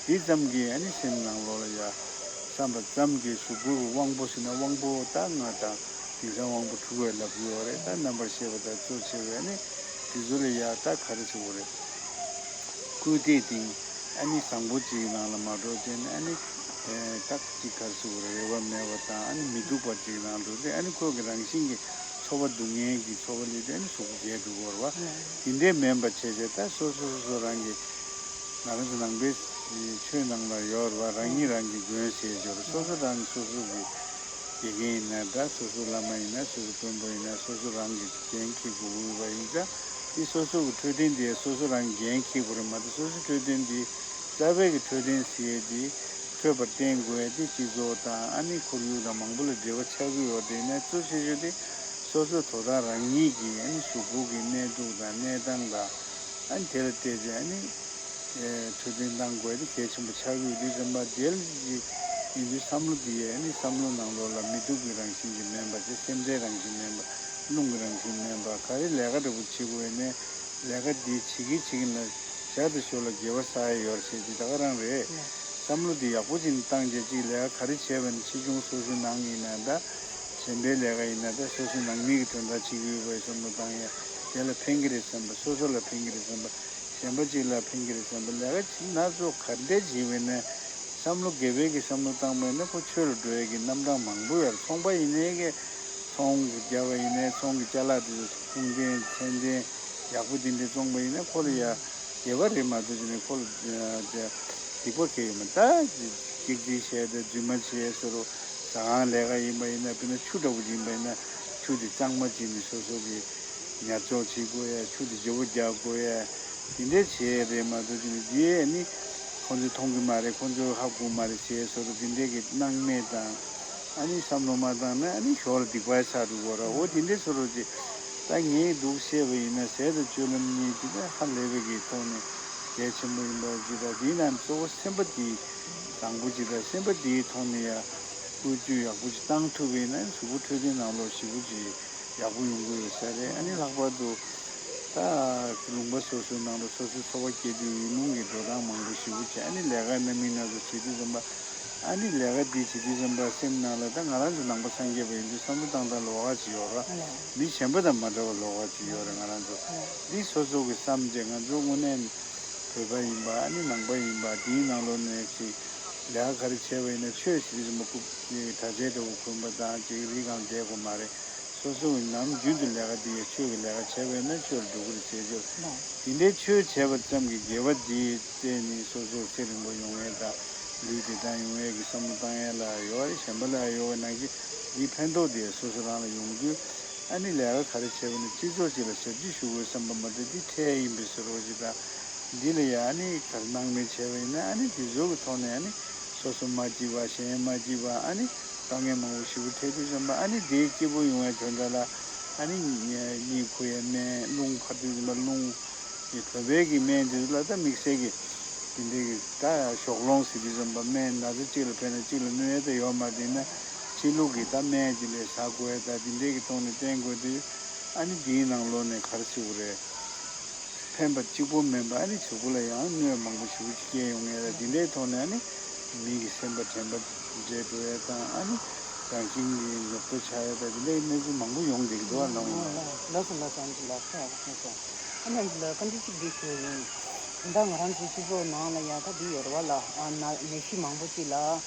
དེ་ཙམ་གྱིས་ཨ་ནི་སེམས་ནང་ལོགས་ལ་ཡ་བསམ་པ་ཙམ་གྱིས་གཟུགས་པོ་གི་དབང་པོ་ཟེར་ན་དབང་པོ་ད་ང་དང་དེང་སང་དབང་པོ་དྲུག་ཡོད་ལབ་ཀྱི་ཡོད་རེད། ད་རྣམ་པར་ཤེས་པ་དང་གཙོ་ཆེ་བའི་ཨ་ནི་དེ་ཚོ་ལ་ཡ་ད་ག་རེ་ཟེར་དགོས་རེད། སྐུལ་འདེད་དེ་ཨ་ནི་བཟང་པོ་ཅིག་ནང་ལ་མ་འགྲོ་བྱས་ནས་ཨ་ནི་ཨེ་ད་ཅིག་ག་རེ་ཟེར་དགོས་རེད། རེ་བ་མེད་པ་དང་ཨ་ནི་མི་སྡུག་པ་ཅིག་ནང་འགྲོ་དུས་ཨ་ནི་ཁོ་གི་རང་བཞིན་གྱི་ཚོར་བ་སྡུག་བསྔལ་གྱི་ཚོར་བ་སླེབས་དུས་ཨ་ནི་གཟུགས་པོ་རྒས་འགྲོ་གི་ཡོད་རེད་བ། དེ་འདྲས་མིན་པ་བྱས་བྱས་ད་སོ་སོ་སོ་སོ་རང་གི་ང་རང་ཚོ་ནང་པའི་ཆོས་ནང་ལ་ཡོད་རེད་བ། རང་ཉིད་རང་གི་མགོན་ཟེར་ཡོད་རེད། སོ་སོ་རང་སོ་སོ་གི་དགེ་རྒན་ཡིན་ན་འདྲ། སོ་སོ་བླ་མ་ཡིན་ན། སོ་སོ་དཔོན་པོ་ཡིན་ན། སོ་སོ་རང་གི་འགན་འཁྱེར་དགོས་ཀྱི་ཡོད་པ་ཡིན་ཙང་། དེ་སོ་སོ་གི་འཕྲོད་བསྟེན་དེ་སོ་སོ་རང་གི་འགན་འཁྱེར་དགོས་རེད་མ་གཏོགས། སོ་སོའི་འཕྲོད་བསྟེན་དེ་རྩ་བའི་གི་འཕྲོད་བསྟེན་ཟེར་ཡས་དེ་འཕྲོད་པར་བསྟེན་དགོས་ཡས་དེ་སྤྱི་ཚོགས་དང་ཨ་ནི་ཁོར་ཡུག་དང་མང་པོ་ལ་འབྲེལ་བ་ཆགས་ཀྱི་ཡོད་རེད། ཡིན་ན་གཙོ་ཆེ་ཤོས་དེ་སོ་སོ་དོ་བདག་རང་ཉིད་ཀྱི་ཨ་ནི་གཟུགས་པོ་གི་གནས་སྡུག་དང་གནས་སྟངས་དང་ཨ་ནི་དེ་ལ་བལྟས་ཏེ་ཨ་ནི། ཨེ་འཕྲོད་བསྟེན་གཏང་དགོས་དེ་གལ་ཆེན་པོ་ཆགས་ཀྱི་ཡོད་དུས་ཙམ་པ་དེ་ལ་ཡིན་དུས་བསམ་བློ་དེ་ཡས་ནི་བསམ་བློ་ནང་ལོགས་ལ་མི་སྡུག་གི་རང་བཞིན་གྱི་མིན་པ་དེ། སེམས་ཁྲལ་རང་བཞིན་མིན་པ། རླུང་གི་རང་བཞིན་མིན་པ། ག་རེ་ལས་ཀ་འདྲ་པོ་བྱེད་དགོས་ནས་ལས་ཀ་འདི་བྱེད་ཀྱི་བྱེད་ཀྱི་ན་ཞག་དང་ཞོགས་ལ་དགེ་བ་བསགས་ཡ་ཡོད་རེད་ཟེར་དེ་ད་ག་རང་རེད། བསམ་བློ་དེ་ཡག་པོ་ཅིག་བཏང་རྗེས་ཅིག་ལས་ཀ་ག་རེ་བྱས་པ་ཡིན་ན། ཆེ་ཆུང་སོ་སོའི་ནང་ཡིན་ན་འདྲ། གཞན་པའི་ལས་ཀ་ཡིན་ན་འདྲ། སོ་སོའི་ནང་མི་གི་དོན་དག་བྱེད་ཀྱི་ཡོད་པའི་བསམ་བློ་བཏང་ཡ། དེ་ལ་ཕན་གྱི་རེད་བསམ་པ། སོ་སོ་ལ་ཕན་གྱི་རེད་བསམ་པ། གཞན་པ་གཅིག་ལ་ཕན་གྱི་རེད་བསམ་པ། ལས་ཀ་བྱེད་སྣ་ཚོགས་ག་འདྲས་བྱེད་པས་ན་བསམ་བློ་དགེ་བའི་གི་བསམ་བློ་བཏང་པས་ན་ཁོ་ཆོས་ལ་འགྲོ་ཡས་ཀྱི་རྣམ་གྲངས་མང་པོ་ཡོད་རེད། ཚོང་པ་ཡིན་ནའི་གི་ཚོང་གི་རྒྱབ་པ་ཡིན་ནའི་ཚོང་གི་ཅ་ལག་དེ་ཚོ་ཁུངས་ལྡན་ཚད་ལྡན་ཡག་པོ་དེ་འདྲས་བཙོང་པ་ཡིན་ན་ཁོ་ལ་ཡ་དགེ་བ་རེད་མ་གཏོགས་ཅི་ནས་ཁོ་ལ་སྡིག་པ་གང་ཡང་མེད། ད་སྒེག་རྩིས་བྱས་ཏེ་རྫུན་མ་བྱས་ཟེར་རོ། ཟ་ཁང་ལས་ཀ་ཡིན་པ་ཡིན་ན་དཔེར་ན་ཆུ་འདྲ་པོ་ཡིན་པ་ཡིན་ན་ཆུ་དེ་གཙང་མ་བྱས་ནས་སོ་སོ་གི་ཉར་འཇོག་བྱེད་དགོས་ཡ། ཆུ་དེ་བརྗེ་པོ་རྒྱག་དགོས་ཡ། དེ་འདྲས་བྱས་རེད་མ་གཏོགས་ཅི་ནས་དེ་ནི་ཁོང་ཚོས་མཐོང་གི་མ་རེད། ཁོང་ཚོས་ཧ་གོ་མ་རེད་ཟེར་བཟོ་འདྲ་དེ་འདྲས་ཀྱི་སྣང་མེད་དང་། ཨ་ནི་བསམ་བློ་མ་བཏང་ན་ཨ་ནི་ཞོར་ལ་སྡིག་པ་ཆགས་འགྲོ་གི་རེད། འོ་དེ་འདྲས་བཟོ་འདྲ་ཅིག་ད་ངས་འདུག་བཤད་པ་ཡིན་ན་ཟས་དང་སྤྱོད་ལམ་གཉིས་དེ་ནི་ཧ་ལས་པའི་གི་ཐོག་ནས་གལ་ཆེན་པོ་ཡིན་པ་ཅིག་དང་། དེའི་ནང་གཙོ་བོ་སེམས་པ་དེ་བཟང་པོ་ཅིག་དང་། སེམས་པ་དེའི་ཐོག་ནས་ཡ་བཀོལ་སྤྱོད་ཡག་པོ་ཅིག་བཏང་ཐུབ་པ་ཡིན་ན་གཟུགས་པོ་འཕྲོད་བསྟེན་ནང་ལོགས་ཞེ་པོ་ཅིག་ཡག་པོ་ཡོང་གི་ཡོད་ས་རེད། ཨ་ནི་ལྷག་པར་དུ་ད་ལུང་པ་སོ་སོའི་ནང་ལ་སོ་སོའི་འཚོ་བ་སྐྱེལ་དུས་ཡུལ་ལུང་གི་འགྲོ་སྟངས་མང་པོ་ཞེ་པོ་བྱས། ཨ་ནི་ལས་ཀ་སྣ་མིན་སྣ་ཚོགས་བྱེད་དུས་ཙམ་པ། ཨ་ནི་ལས་ཀ་འདི་བྱེད་དུས་ཙམ་པ་སེམས་ནང་ལ་ད་ང་རང་ཚོ་ནང་པ་སངས་རྒྱས་པ་ཡིན་དུས་བསམ་བློ་བཏང་སྟངས་ལོགས་ཀ་ཅིག་ཡོད་རེད། མི་གཞན་པ་དང་མ་འདྲ་བ་ལོགས་ཀ་ཅིག་ཡོད་རེད། ང་རང་ཚོ་འདི་སོ་སོ་གི་བསམ་བྱས། ང་ཚོ་དངོས་གནས་བོད་པ་ཡིན་པ་ཨ་ནི་ནང་པ་ཡིན་པ་འདིའི་ནང་ལོགས་ནས་ཅིག་ལས་ཀ་ག་རེ་བྱས་པ་ཡིན་ན་ཆོས་ཟེར་དུས་ཙམ་པ་རྐུབ་ཀྱི་གྲྭ་ཆས་འདྲ་པོ་གོན་པ་དང་ཅིག་རི་སྒང་བསྡད་དགོས་མ་རེད། སོ་སོ་ནམ་རྒྱུན་དུ་ལས་ཀ་འདི་ཡ་ཆོས་ཀྱི་ལས་ཀ་བྱས་པས་ན་ཆོས་ལ་འགྲོ་གི་རེད་ཟེར་རྒྱུ། དེ་འདྲའི་ཆོས་བྱས་པ་ཙམ་གྱིས་དགེ་བ་འདིའི་བརྟེན་ནས་སོ་སོ་ཚེ་རིང་པོ་ཡོང་ཡས་དང་ལུས་བདེ་ཐང་ཡོང་ཡས་ཀྱི་བསམ་བློ་བཏང་ཡས་ལ་ཡོད་རེད། གཞན་པ་ལ་ཡོད་པ་ནང་བཞིན་འདིའི་ཕན་ཐོགས་དེ་སོ་སོ་རང་ལ་ཡོང་དུས་ཨ་ནི་ལས་ཀ་ག་རེ་བྱས་པ་ན་སྤྱི་ཚོགས་གཅིག་ལ་ཞབས་ཕྱི་ཞུ་དགོས་བསམ་པ་མ་གཏོགས་འདི་ཁྲལ་ཡིན་པའི་བཟོ་འདྲ་ཅིག་དང་། འདི་ལ་ཡང་ཨ་ནི་ག་རེ་སྣང་མེད་བྱས་པ་ཡིན་ན་ཨ་ནི་དེ་ཚོ་གི་ཐོག་ནས་ཨ་ནི་སོ་སོ་མ་སྐྱིད་པ་གཞན་མ་སྐྱིད་པ་ཨ་ནི་དཀའ་ངལ་མང་པོ་ཞེ་པོ་འཕྲད་དུས་ཙམ་པ་ཨ་ནི་དེའི་སྐྱིད་པོ་ཡོང་བའི་དོན་དག་ལ་ཨ་ནི་གཉིད་ཁུག་ཡའི་སྨན། རླུང་འཕར་དུས་ཙམ་པ་རླུང་གི་བོད་པའི་གི་སྨན་དེ་ཚོ་ལ་ད་དམིགས་བསལ་གྱི་དེ་འདྲའི་གི་ད་ཞོགས་སློང་ཟེར་དུས་ཙམ་པ་སྨན་ན་ཚ་གཅིག་ལ་ཕན་ན་གཅིག་ལ་གནོད་ཡ་ད་ཡོད་མ་རེད། ཡིན་ན་ཕྱི་ལུགས་ཀྱི་ད་སྨན་དེ་འདྲའི་ཟ་དགོས་ཡ་ད་དེ་འདྲའི་གི་ཐོག་ནས་བསྟེན་དགོས་དུས་ཨ་ནི་དེའི་ནང་ལོགས་ནས་ག་རེ་ཟེར་དགོས་རེད། ཕན་པ་གཅིག་པོ་མིན་པ་ཨ་ནི་གཟུགས་པོ་ལ་ཡང་གནོད་མང་པོ་ཞེ་པོ་ཅིག་སྐྱེལ་ཡོང་ངེས་རེད། དེ་འདྲའི་ཐོག་ནས་ཨ་ནི་མི་གི་སེམས་པ་དྲན་པ་བྲལ་འགྲོ་ཡ་དང་ཨ་ནི་རང་བཞིན་གྱིས་ཉོབ་ཏོ་ཆགས་ཡ་དང་དེ་འདྲའི་གནས་ཚུལ་མང་པོ་ཡོང་བསྡད་ཀྱི་འདུག་ཨ་ནང་ལ། ལགས་སོ་ལགས་སོ། ཨ་ནི་ལགས་ཁྱེད་ཡག་པོ་གསུངས་སོང་། ཨ་ནི་ལགས་བཀའ་འདྲི་གཅིག་འདི་ཞུ་ཡིན། ད་ང་རང་ཚོའི་སྤྱི་ཚོགས་ནང་ལ་ཡ་ད་འདི་ཡོད་རེད་བ་ལ། ཨ་ན་ནད་གཞི་མང་པོ་ཅིག་ལ་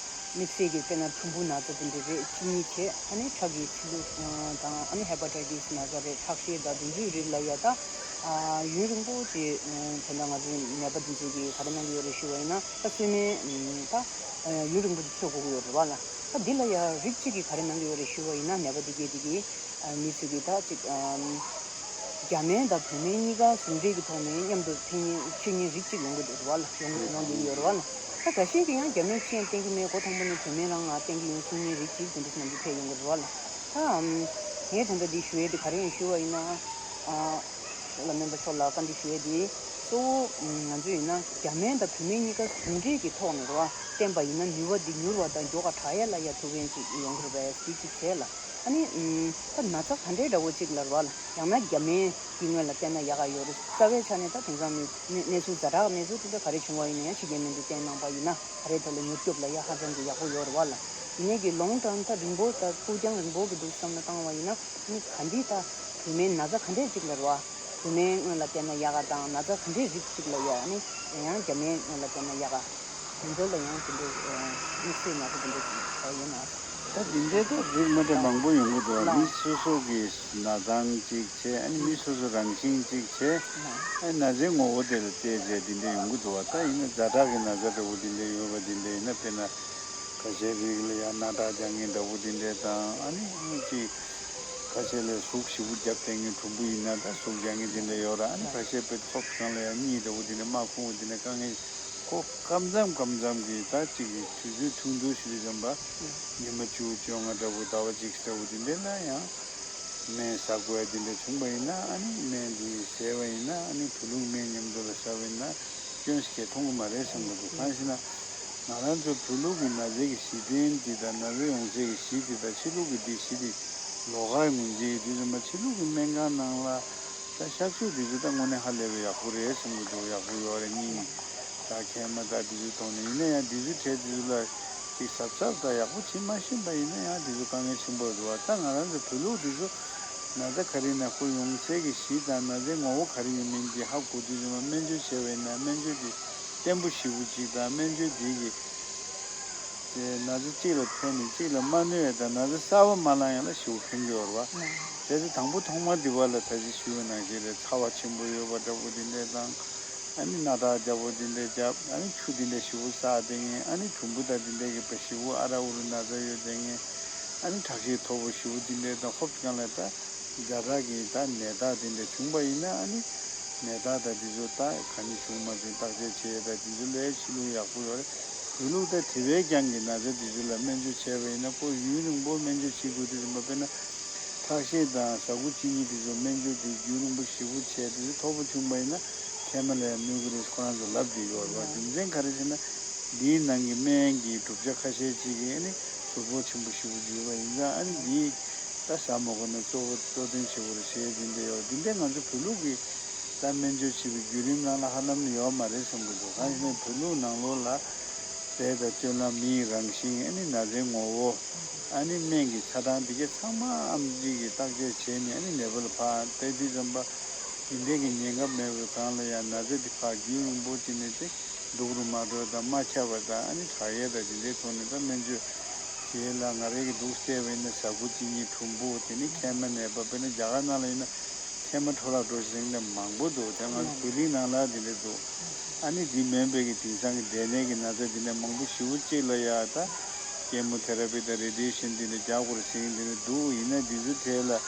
དམིགས་བསལ་གྱི་དཔེར་ན་ཁྲུམ་བུ་ན་ཚ་དེ་འདྲ་རེད། གཅིན་སྙི་བྱས་ཨ་ནི་ཁྲག་གི་ཚིལ་ལུ་དང་ཨ་ནི་ཧེ་པ་ཊའི་ཊིས་ན་ཚ་རེད། ཁྲག་ཤེད་དང་དེ་འདྲའི་རིགས་ལ་ཡ་ད་ ཨ་ཡུན་རིང་པོ་ཅིག་ཨ་དེ་འདྲ་ང་ཚོའི་ནད་པ་འདི་ཚོ་གིས་ག་རེ་གནང་གི་ཡོད་རེད་ཞུ་བ་ཡིན་ན། ད་སོས་སྨན་ཨ་ད་ཨ་ཡུན་རིང་པོ་ཅིག་འཚོ་དགོས་ཀྱི་ཡོད་རེད་བ་ལ། ད་འདི་ལ་ཡང་རིགས་གཅིག་གིས་ག་རེ་གནང་གི་ཡོད་རེད་ཞུ་བ་ཡིན་ན། ནད་པ་འདི་གས་འདི་གིས་ཨ་མི་ཚོ་གིས་ད་ཅིག་ཨ་རྒྱ་སྨན་དང་བོད་སྨན་གཉིས་ཀ་ཟུང་འབྲེལ་གྱི་ཐོག་ནས་མཉམ་དུ་འཐེན་མཁན་མཆོད་མཁན་རིགས་གཅིག་ཡོང་གི་འདུག་རེད་བ་ལ། ཡོང་གི་ཡོང་གི་ཡོད་རེད་བ་ལ། ད་འགའ་ཤས་ཀྱིས་ཡང་རྒྱ་སྨན་ཅི་ཡང་བསྟེན་གྱི་མེད། འགོ་དང་པོ་ནས་བོད་སྨན་རང་ང་བསྟེན་གྱི་ཡིན་གསུང་མཁན་རིགས་གཅིག་དེ་འདྲ་ཚོ་མཉམ་དུ་ཕེབས་ཡོང་གི་རེད་བ་ལ། ད་ཨམ་ངས་ད་ལྟ་འདི་ཞུ་ཡས་དེ་ག་རེ་ཡིན་ཞུ་བ་ཡིན་ན། ཨ་བླ་སྨན་པ་མཆོག་ལ་བཀའ་འདྲི་ཞུ་ཡས་དེ་གཙོ་བོ་ཨམ་ང་ཚོ་ཡིན་ན་རྒྱ་སྨན་དང་བོད་སྨན་གཉིས་ཀ་ཟུང་འབྲེལ་གྱི་ཐོག་ནས་རེད་བ། བསྟེན་པ་ཡིན་ན་ནུས་པ་འདི་མྱུར་བ་དང་མགྱོགས་པ་དྲག་ཡས་ལ་ཡ་ཐུགས་ཕན་ཅིག་ཡོང་གི་རེད་པས། འདི་གཅིག་བྱས་ལ། ཨ་ནི་ཨམ་ད་ན་ཚ་ག་འདྲའི་འདྲ་བོ་གཅིག་ལ་རེད་བ་ལ། ཡང་ན་རྒྱ་སྨན་གྱི་སྔོན་ལ་བསྟེན་ན་ཡག་ག་ཡོད་རེད། རྩ་བའི་ཆ་ནས་ད་དེང་སང་ནི་གནས་གནས་ཚུལ་ཛ་དྲག་གནས་ཚུལ་དེ་འདྲ་ག་རེ་བྱུང་བ་ཡིན་ན་ཡང་ཕྱི་རྒྱལ་སྨན་དུ་བསྟེན་གནང་པ་ཡིན་ན་ག་རེ་ཐོག་ལ་མྱུར་སྐྱོབ་ལ་ཡ་ཧ་ཅང་གི་ཡག་པོ་ཡོད་རེད་བ་ལ། ཡིན་ནའི་གི་ལོང་ཊརམ་ད་རིང་པོ་ད་ཕུགས་རྒྱང་རིང་པོ་གི་འདུག་བསམ་བློ་བཏང་བ་ཡིན་ན། ཨ་ནི་ག་འདི་ད་བོད་སྨན་ན་ཚ་ག་འདྲས་ཅིག་ལ་རེད་བ། བོད་སྨན་སྔོན་ལ་བསྟེན་ན་ཡག་ག་དང་ན་ཚ་ག་འདྲས་རིགས་ཅིག་ལ་ཡ་ཨ་ནི་ཡང་རྒྱ་སྨན་སྔོན་ལ་བསྟེན་ན་ཡག་ག། དེ་ཚོ་ལ་ཡང་དེ་འདྲས་དམིགས་བསལ་ན་ཚ་དེ་འདྲས་ཅིག་ད་ཡོད་ན། ད་དེ་འདྲའི་ཐོག་རིགས་མ་འདྲ་མང་པོ་ཡོང་གི་འདུག་བ། ལགས། མི་སོ་སོ་གི་ན་ཚ་གཅིག་བྱས། ཨ་ནི་མི་སོ་སོ་རང་བཞིན་གཅིག་བྱས། ལགས། ཨ་ནི་ན་ཚའི་ངོ་བོ་དེ་ལ་བལྟས་བྱས་དེ་འདྲ་ཡོང་གི་འདུག་བ། ད་ཡིན་ན་ཛ་དྲག་གི་ན་ཚ་འདྲ་བོ་དེ་འདྲ་ཡོད་པ་དེ་འདྲ་ཡིན་ན། དཔེར་ན་ཁ་ཤས་རིགས་ལ་ཡང་སྣ་ཁྲག་རྒྱག་མཁན་འདྲ་བོ་དེ་འདྲ་དང་། ཨ་ནི་ཅིག་ཁ་ཤས་ལ་ཟུག་ཞེ་པོ་རྒྱབ་བསྡད་མཁན། གྲུམ་བུ་ཡིན་ན་ད་ཟུག་རྒྱག་མཁན་དེ་འདྲ་ཡོད་ར། ཨ་ནི་ཁ་ཤས་དཔེ་ཁོག་སྒང་ལ་ཡང་གཉིད་འདྲ་བོ་དེ་འདྲ་མ་ཁུག་པ་དེ་འདྲ། དཀའ་ངལ་ཁོ་སྐབས་མཚམས་སྐབས་མཚམས་ཀྱི་ད་ཅིག་གི་དུས་ཚོད་ཐུང་ཐུང་ཞིག་རེད་བསམ་པ། ཉི་མ་བཅུ་བཅོ་ལྔ་འདྲ་བོ་ཟླ་བ་གཅིག་འདྲ་བོ་དེ་འདྲ་ལ་ཡང་སྨན་ཟ་དགོས་ཡ་དེ་འདྲ་བྱུང་པ་ཡིན་ན། ཨ་ནི་སྨན་དེ་ཟས་པ་ཡིན་ན། ཨ་ནི་བོད་ལུགས་སྨན་མཉམ་དུ་ལ་ཟ་བ་ཡིན་ན་སྐྱོན་ཞིག་གས་མཐོང་གི་མ་རེད་བསམ་གི་འདུག། གང་ཞེ་ན། ང་རང་ཚོ་བོད་ལུགས་ཀྱི་ན་ཚའི་གི་གཞི་རྟེན་འདི་དང་། ན་ཚ་ཡོང་སའི་གི་གཞི་འདི་དང་། ཕྱི་ལུགས་ཀྱི་འདི་གཞི་འདི་ལོགས་ཀ་ཡི་ངོས་འཛིན་དུས་ཙམ་པ། ཕྱི་ལུགས་ཀྱི་སྨན་ཁང་ནང་ལ་ད་གཤག་བཅོས་འདི་ཚོ་ད་དངོས་གནས་ཧ་ལས་པའི་ཡག་པོ་རེད་བསམ་གི་འདུག། ཡག་པོ་ཡོད་རེད། གཉིད་ད་མཁལ་མ་ད་འདི་ཚོའི་ཐོག་ནས་ཡིན་ན་ཡང་འདི་ཚོའི་གྲས་འདི་ཚོ་ལ་ཅིག་གཟབ་གཟབ་དང་ཡག་པོ་བྱེད་མ་ཤེས་པ་ཡིན་ན་ཡང་འདི་ཚོ་དཀའ་ངལ་ཆེན་པོ་འདུག་བ། ད་ང་རང་ཚོ་བོད་ལུགས་འདི་ཚོ་ན་ཚ་ག་རེ་ན་ཁོ་ཡོང་སའི་གི་གཞི་དང་ན་ཚའི་ངོ་བོ་ག་རེ་ཡིན་མིན་འདི་ཧ་གོ་དུས་ཙམ་པ། སྨན་བཅོས་བྱས་པ་ཡིན་ན་སྨན་བཅོས་འདི་བརྟན་པོ་ཞེ་པོ་ཅིག་དང་། སྨན་བཅོས་འདི་གི་དེ་ན་ཚ་གཅིག་ལ་ཕན་ནས་གཅིག་ལ་མ་གནོད་ཡ་དང་། ན་ཚ་གསར་པ་མ་ལངས་ཡ་ལ་ཞེ་པོ་ཕན་གྱི་ཡོད་རེད་བ། ཨང་། གལ་སྲིད་དང་པོ་ཐོག་མ་འདི་བ་ལ་ད་ཅི་ཞུས་པ་ནང་བཞིན་རེད། ཚ་བ་ཆེན་པོ་ཡོད་པ་འདྲ་བོ་དེ་འདྲས་དང་། ཨ་ནི་སྣ་ཐག་རྒྱག་པོ་དེ་འདྲས་རྒྱབ། ཨ་ནི་ཆུ་དེ་འདྲས་ཞེ་པོ་བསགས་བསྡད་མཁན། ཨ་ནི་གྲུམ་བུ་དང་དེ་འདྲས་ཀྱི་དཔེ་ཞེ་པོ་ཨ་ར་ཨུ་རུ་ན་ཚ་ཡོད་བསྡད་མཁན། ཨ་ནི་ཁྲག་ཤེད་མཐོ་པོ་ཞེ་པོ་དེ་འདྲས་དང་། ཧོབ་སྒང་ལ་ད་ཛ་དྲག་གི་ད་ནད་རྟགས་དེ་འདྲས་བྱུང་པ་ཡིན་ན། ཨ་ནི་ནད་རྟགས་དང་དེ་ཚོ་ད་ག་ནས་བྱུང་མ་བྱུང་བརྟག་དཔྱད་བྱེད་ཡ་ད་དེ་ཚོ་ལས་ཕྱི་ལུགས་ཡག་པོ་ཡོད་རེད། བོད་ལུགས་ད་དེ་བས་ཀྱང་གི་ན་ཚ་དེ་ཚོ་ལ་སྨན་བཅོས་བྱས་པ་ཡིན་ན། ཁོ་ཡུན་རིང་པོ་སྨན་བཅོས་བྱེད་དགོས་དུས་ཙམ་པ། དཔེར་ན་ཁྲག་ཤེད་དང་ཟ་ཁུ་གཅིན་སྙི་དེ་ཚོ་སྨན་བཅོས་དེ་རྒྱུན་རིང་པོ་ཞེ་པོ་བྱས། དེ་ཚོ་མཐོ་པོ་བྱུང་པ་ཡིན་ན་མཁལ་མ་ལ་ཡང་གནོད་ཀྱི་རེད། ཁོ་རང་ཚོ་ལབ་བསྡད་ཡོད་རེད་བ། རྒྱུ་མཚན་ག་རེ་ཟེར་ན། འདིའི་ནང་གི་སྨན་གྱི་གྲུབ་ཆ་ཁ་ཤས་ཅིག་གིས་ཨ་ནི་ཟུར་ཕོག་ཆེན་པོ་ཞེ་པོ་ཅིག་ཡོད་པ་ཡིན་ཙང་། ཨ་ནི་འདི་ད་ཟ་མ་དགོས་ན་གཙོ་བོ་གཙོ་དོན་ཆེ་བོ་རེད་ཟེར་དེ་འདྲ་ཡོད། དེ་འདྲ་ང་ཚོ་བོད་ལུགས་ཀྱི་ད་སྨན་བཅོས་བྱེད་པའི་བརྒྱུད་རིམ་ནང་ལ་ཧ་ལམ་ཡོད་མ་རེད་བསམ་གྱི་འདུག། གང་ཡིན་ན་བོད་ལུགས་ནང་ལོགས་ལ་ཟས་དང་སྤྱོད་ལམ། མི་ཡི་རང་བཞིན། ཨ་ནི་ན་ཚའི་ངོ་བོ། ཨ་ནི་སྨན་གྱི་ཆ་གྲངས་འདི་གས་ཚང་མ་ཨེམ་ཆི་གིས་བརྟག་དཔྱད་བྱས་ནས། ཨ་ནི་ནད་པ་ལ་ཕར་སྟེར་དུས་ཙམ་པ། འདི་འདྲས་ཀྱི་ཉེན་ཁ་མེད་པའི་སྒང་ལ་ཡང་ན་ཚ་འདི་ཕར་རྒྱུན་རིང་པོ་ཅིག་ནས་དེ་སྡུག་རུ་མ་འགྲོ་དང་། མ་ཁྱབ་པ་དང་། ཨ་ནི་དྲག་ཡས་དང་འདི་འདྲའི་ཐོག་ནས་ད་སྨན་བཅོས་བྱེད་ལ། ང་རང་གིས་འདུག་བལྟས་པ་ཡིན་ན་ཟ་ཁུ་གཅིན་སྙི། གྲུམ་བུ། དེ་ནས་མཁལ་མ་ནད་པ། དཔེར་ན་རྒྱ་གར་ནང་ལ་ཡིན་ན་མཁལ་མ་འཕྲོ་བརླག་འགྲོ་ཟེར་མཁན་མང་པོ་འདུག། དེ་ང་ཚོ་བོད་གླིང་ནང་ལ་དེ་འདྲ་འདུག། ཨ་ནི་འདི་མིན་པའི་གི་དེང་སང་གི་འབྲས་ནད་ཀྱི་ན་ཚ་འདི་འདྲ་མང་པོ་ཞེ་པོ་ཅིག་ལ་ཡ་ད་ཀེ་མོ་ཐེ་ར་པི་དང་རེ་ཌི་ཡེ་ཤན་འདི་འདྲ་རྒྱག་དགོས་རེད་ཟེར་མཁན་འདི་འདྲ་འདུག། ཡིན་ན་འདི་ཚོའི་གྲས་ལ་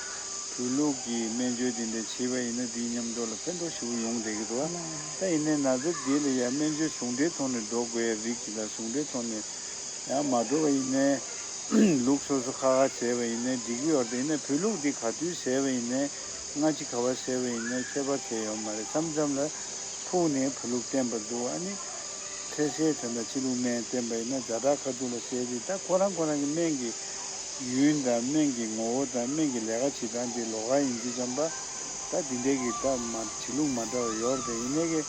བོད་ལུགས་ཀྱི་སྨན་བཅོས་འདི་འདྲ་བྱས་པ་ཡིན་ན་འདིའི་མཉམ་དུ་ལ་ཕན་ཐོགས་ཞེ་པོ་ཡོང་བསྡད་ཀྱི་འདུག། ད་ཡིན་ནའི་ན་ཚ་འདི་ལ་ཡ་སྨན་བཅོས་ཟུང་འབྲེལ་ཐོག་ནས་འགྲོ་དགོས་ཡ་རིགས་ཅིག་དང་། ཟུང་འབྲེལ་ཐོག་ནས་ཡང་མ་འགྲོ་བ་ཡིན་ནའི། ལུགས་སོ་སོ་ཁ་ཁ་བྱས་པ་ཡིན་ནའི་འགྲིག་གི་ཡོད་རེད། ཡིན་ནའི་བོད་ལུགས་འདི་ག་དུས་བྱས་པ་ཡིན་ནའི། སྔ་ཕྱི་ག་པར་བྱས་པ་ཡིན་ནའི་ཁྱད་པར་གང་ཡང་ཡོད་མ་རེད། མཚམས་མཚམས་ལ་ཕུགས་ནས་བོད་ལུགས་བསྟེན་པ་འདུག། ཨ་ནི་འཕྲལ་སེལ་དོན་དག་ཕྱི་ལུགས་སྨན་བསྟེན་པ་ཡིན་ན་ཛ་དྲག་ཁ་ཐུག་ལ་སེལ་ཏེ། ད་ཁོ་རང་ཁོ་རང་གི་སྨན་གྱི་ཡུན་དང་། སྨན་གྱི་ངོ་བོ་དང་། སྨན་གྱི་ལས་ཀ་བྱེད་སྟངས་དེ་ལོགས་ཀ་ཡིན་དུས་ཙམ་པ། ད་འདི་འདྲའི་གི་ད་མ་ཕྱི་ལུགས་མ་འདྲ་བ་ཡོད་རེད། ཡིན་ནའི་གི་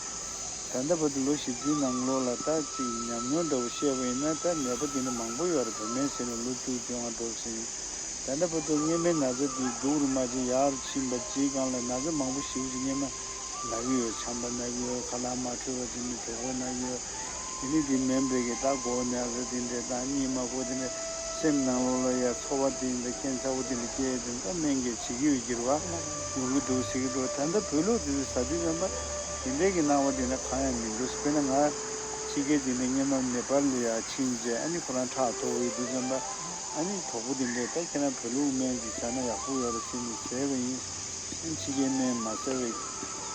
ད་ལྟ་བར་དུ་ལོ་བཞི་བཅུའི་ནང་ལོགས་ལ་ད་ཅིག་ཉམས་མྱོང་འདྲ་བོ་བཤད་པ་ཡིན་ན། ད་ནད་པ་དེ་འདྲ་མང་པོ་ཡོད་རེད། བོད་སྨན་ཟེར་ནས་ལོ་བཅུ་བཅོ་ལྔ་འགྲོ་ཟིན། ད་ལྟ་བར་དུ་སྔོན་མའི་ན་ཚ་དེ་སྡུག་རུ་མ་བྱས་ཡག་རུ་ཕྱིན་པ་ཅིག་སྒང་ལ། ན་ཚ་མང་པོ་ཞེ་པོ་ཅིག་སྔོན་མ་ན་གི་ཡོད། ཆམ་པ་ན་གི་ཡོད། ཁ་ལག་མ་འཕྲོད་པ་དེ་ནི་གྲོད་ཁོག་ན་གི་ཡོད། དེ་ནི་དེ་མིན་པའི་གི་ད་མགོ་ན་ཚ་དེ་འདྲ་དང་། གཉིད་མ་ཁུག་དེ་འདྲ། སེམས་ནང་ལོགས་ལ་ཡ་ཚོར་བ་དེ་འདྲ་ཁྱད་མཚར་པོ་དེ་འདྲ་སྐྱེས་དེ་འདྲ་སྨན་གྱིས་བྱེད་ཀྱི་ཡོད་ཀྱི་རེད་བ། ཡོང་གི་འདུག་ཟེར་གྱི་འདུག་ད་ལྟ་བོད་ལུགས་དེ་ཚོ་ཟ་དུས་ཙམ་པ་དེ་འདྲའི་གི་སྣང་བ་དེ་འདྲ་གང་ཡང་མི་འདུག་དཔེར་ན་ང་ཕྱི་རྒྱལ་དེ་འདྲ་སྔོན་མ་ནེ་པཱལ་ལ་ཡ་ཕྱིན་རྗེས་ཨ་ནི་ཁོ་རང་ཁྲག་མཐོ་བོ་ཡོད་དུས་ཙམ་པ་ཨ་ནི་གྲོགས་པོ་དེ་འདྲས་ད་ཁྱེད་རང་བོད་ལུགས་སྨན་དེ་ཟ་ན་ཡག་པོ་ཡོད་རེད་ཟེར་ནས་བཟས་པ་ཡིན། ཕྱི་རྒྱལ་སྨན་མ་ཟ་བའི་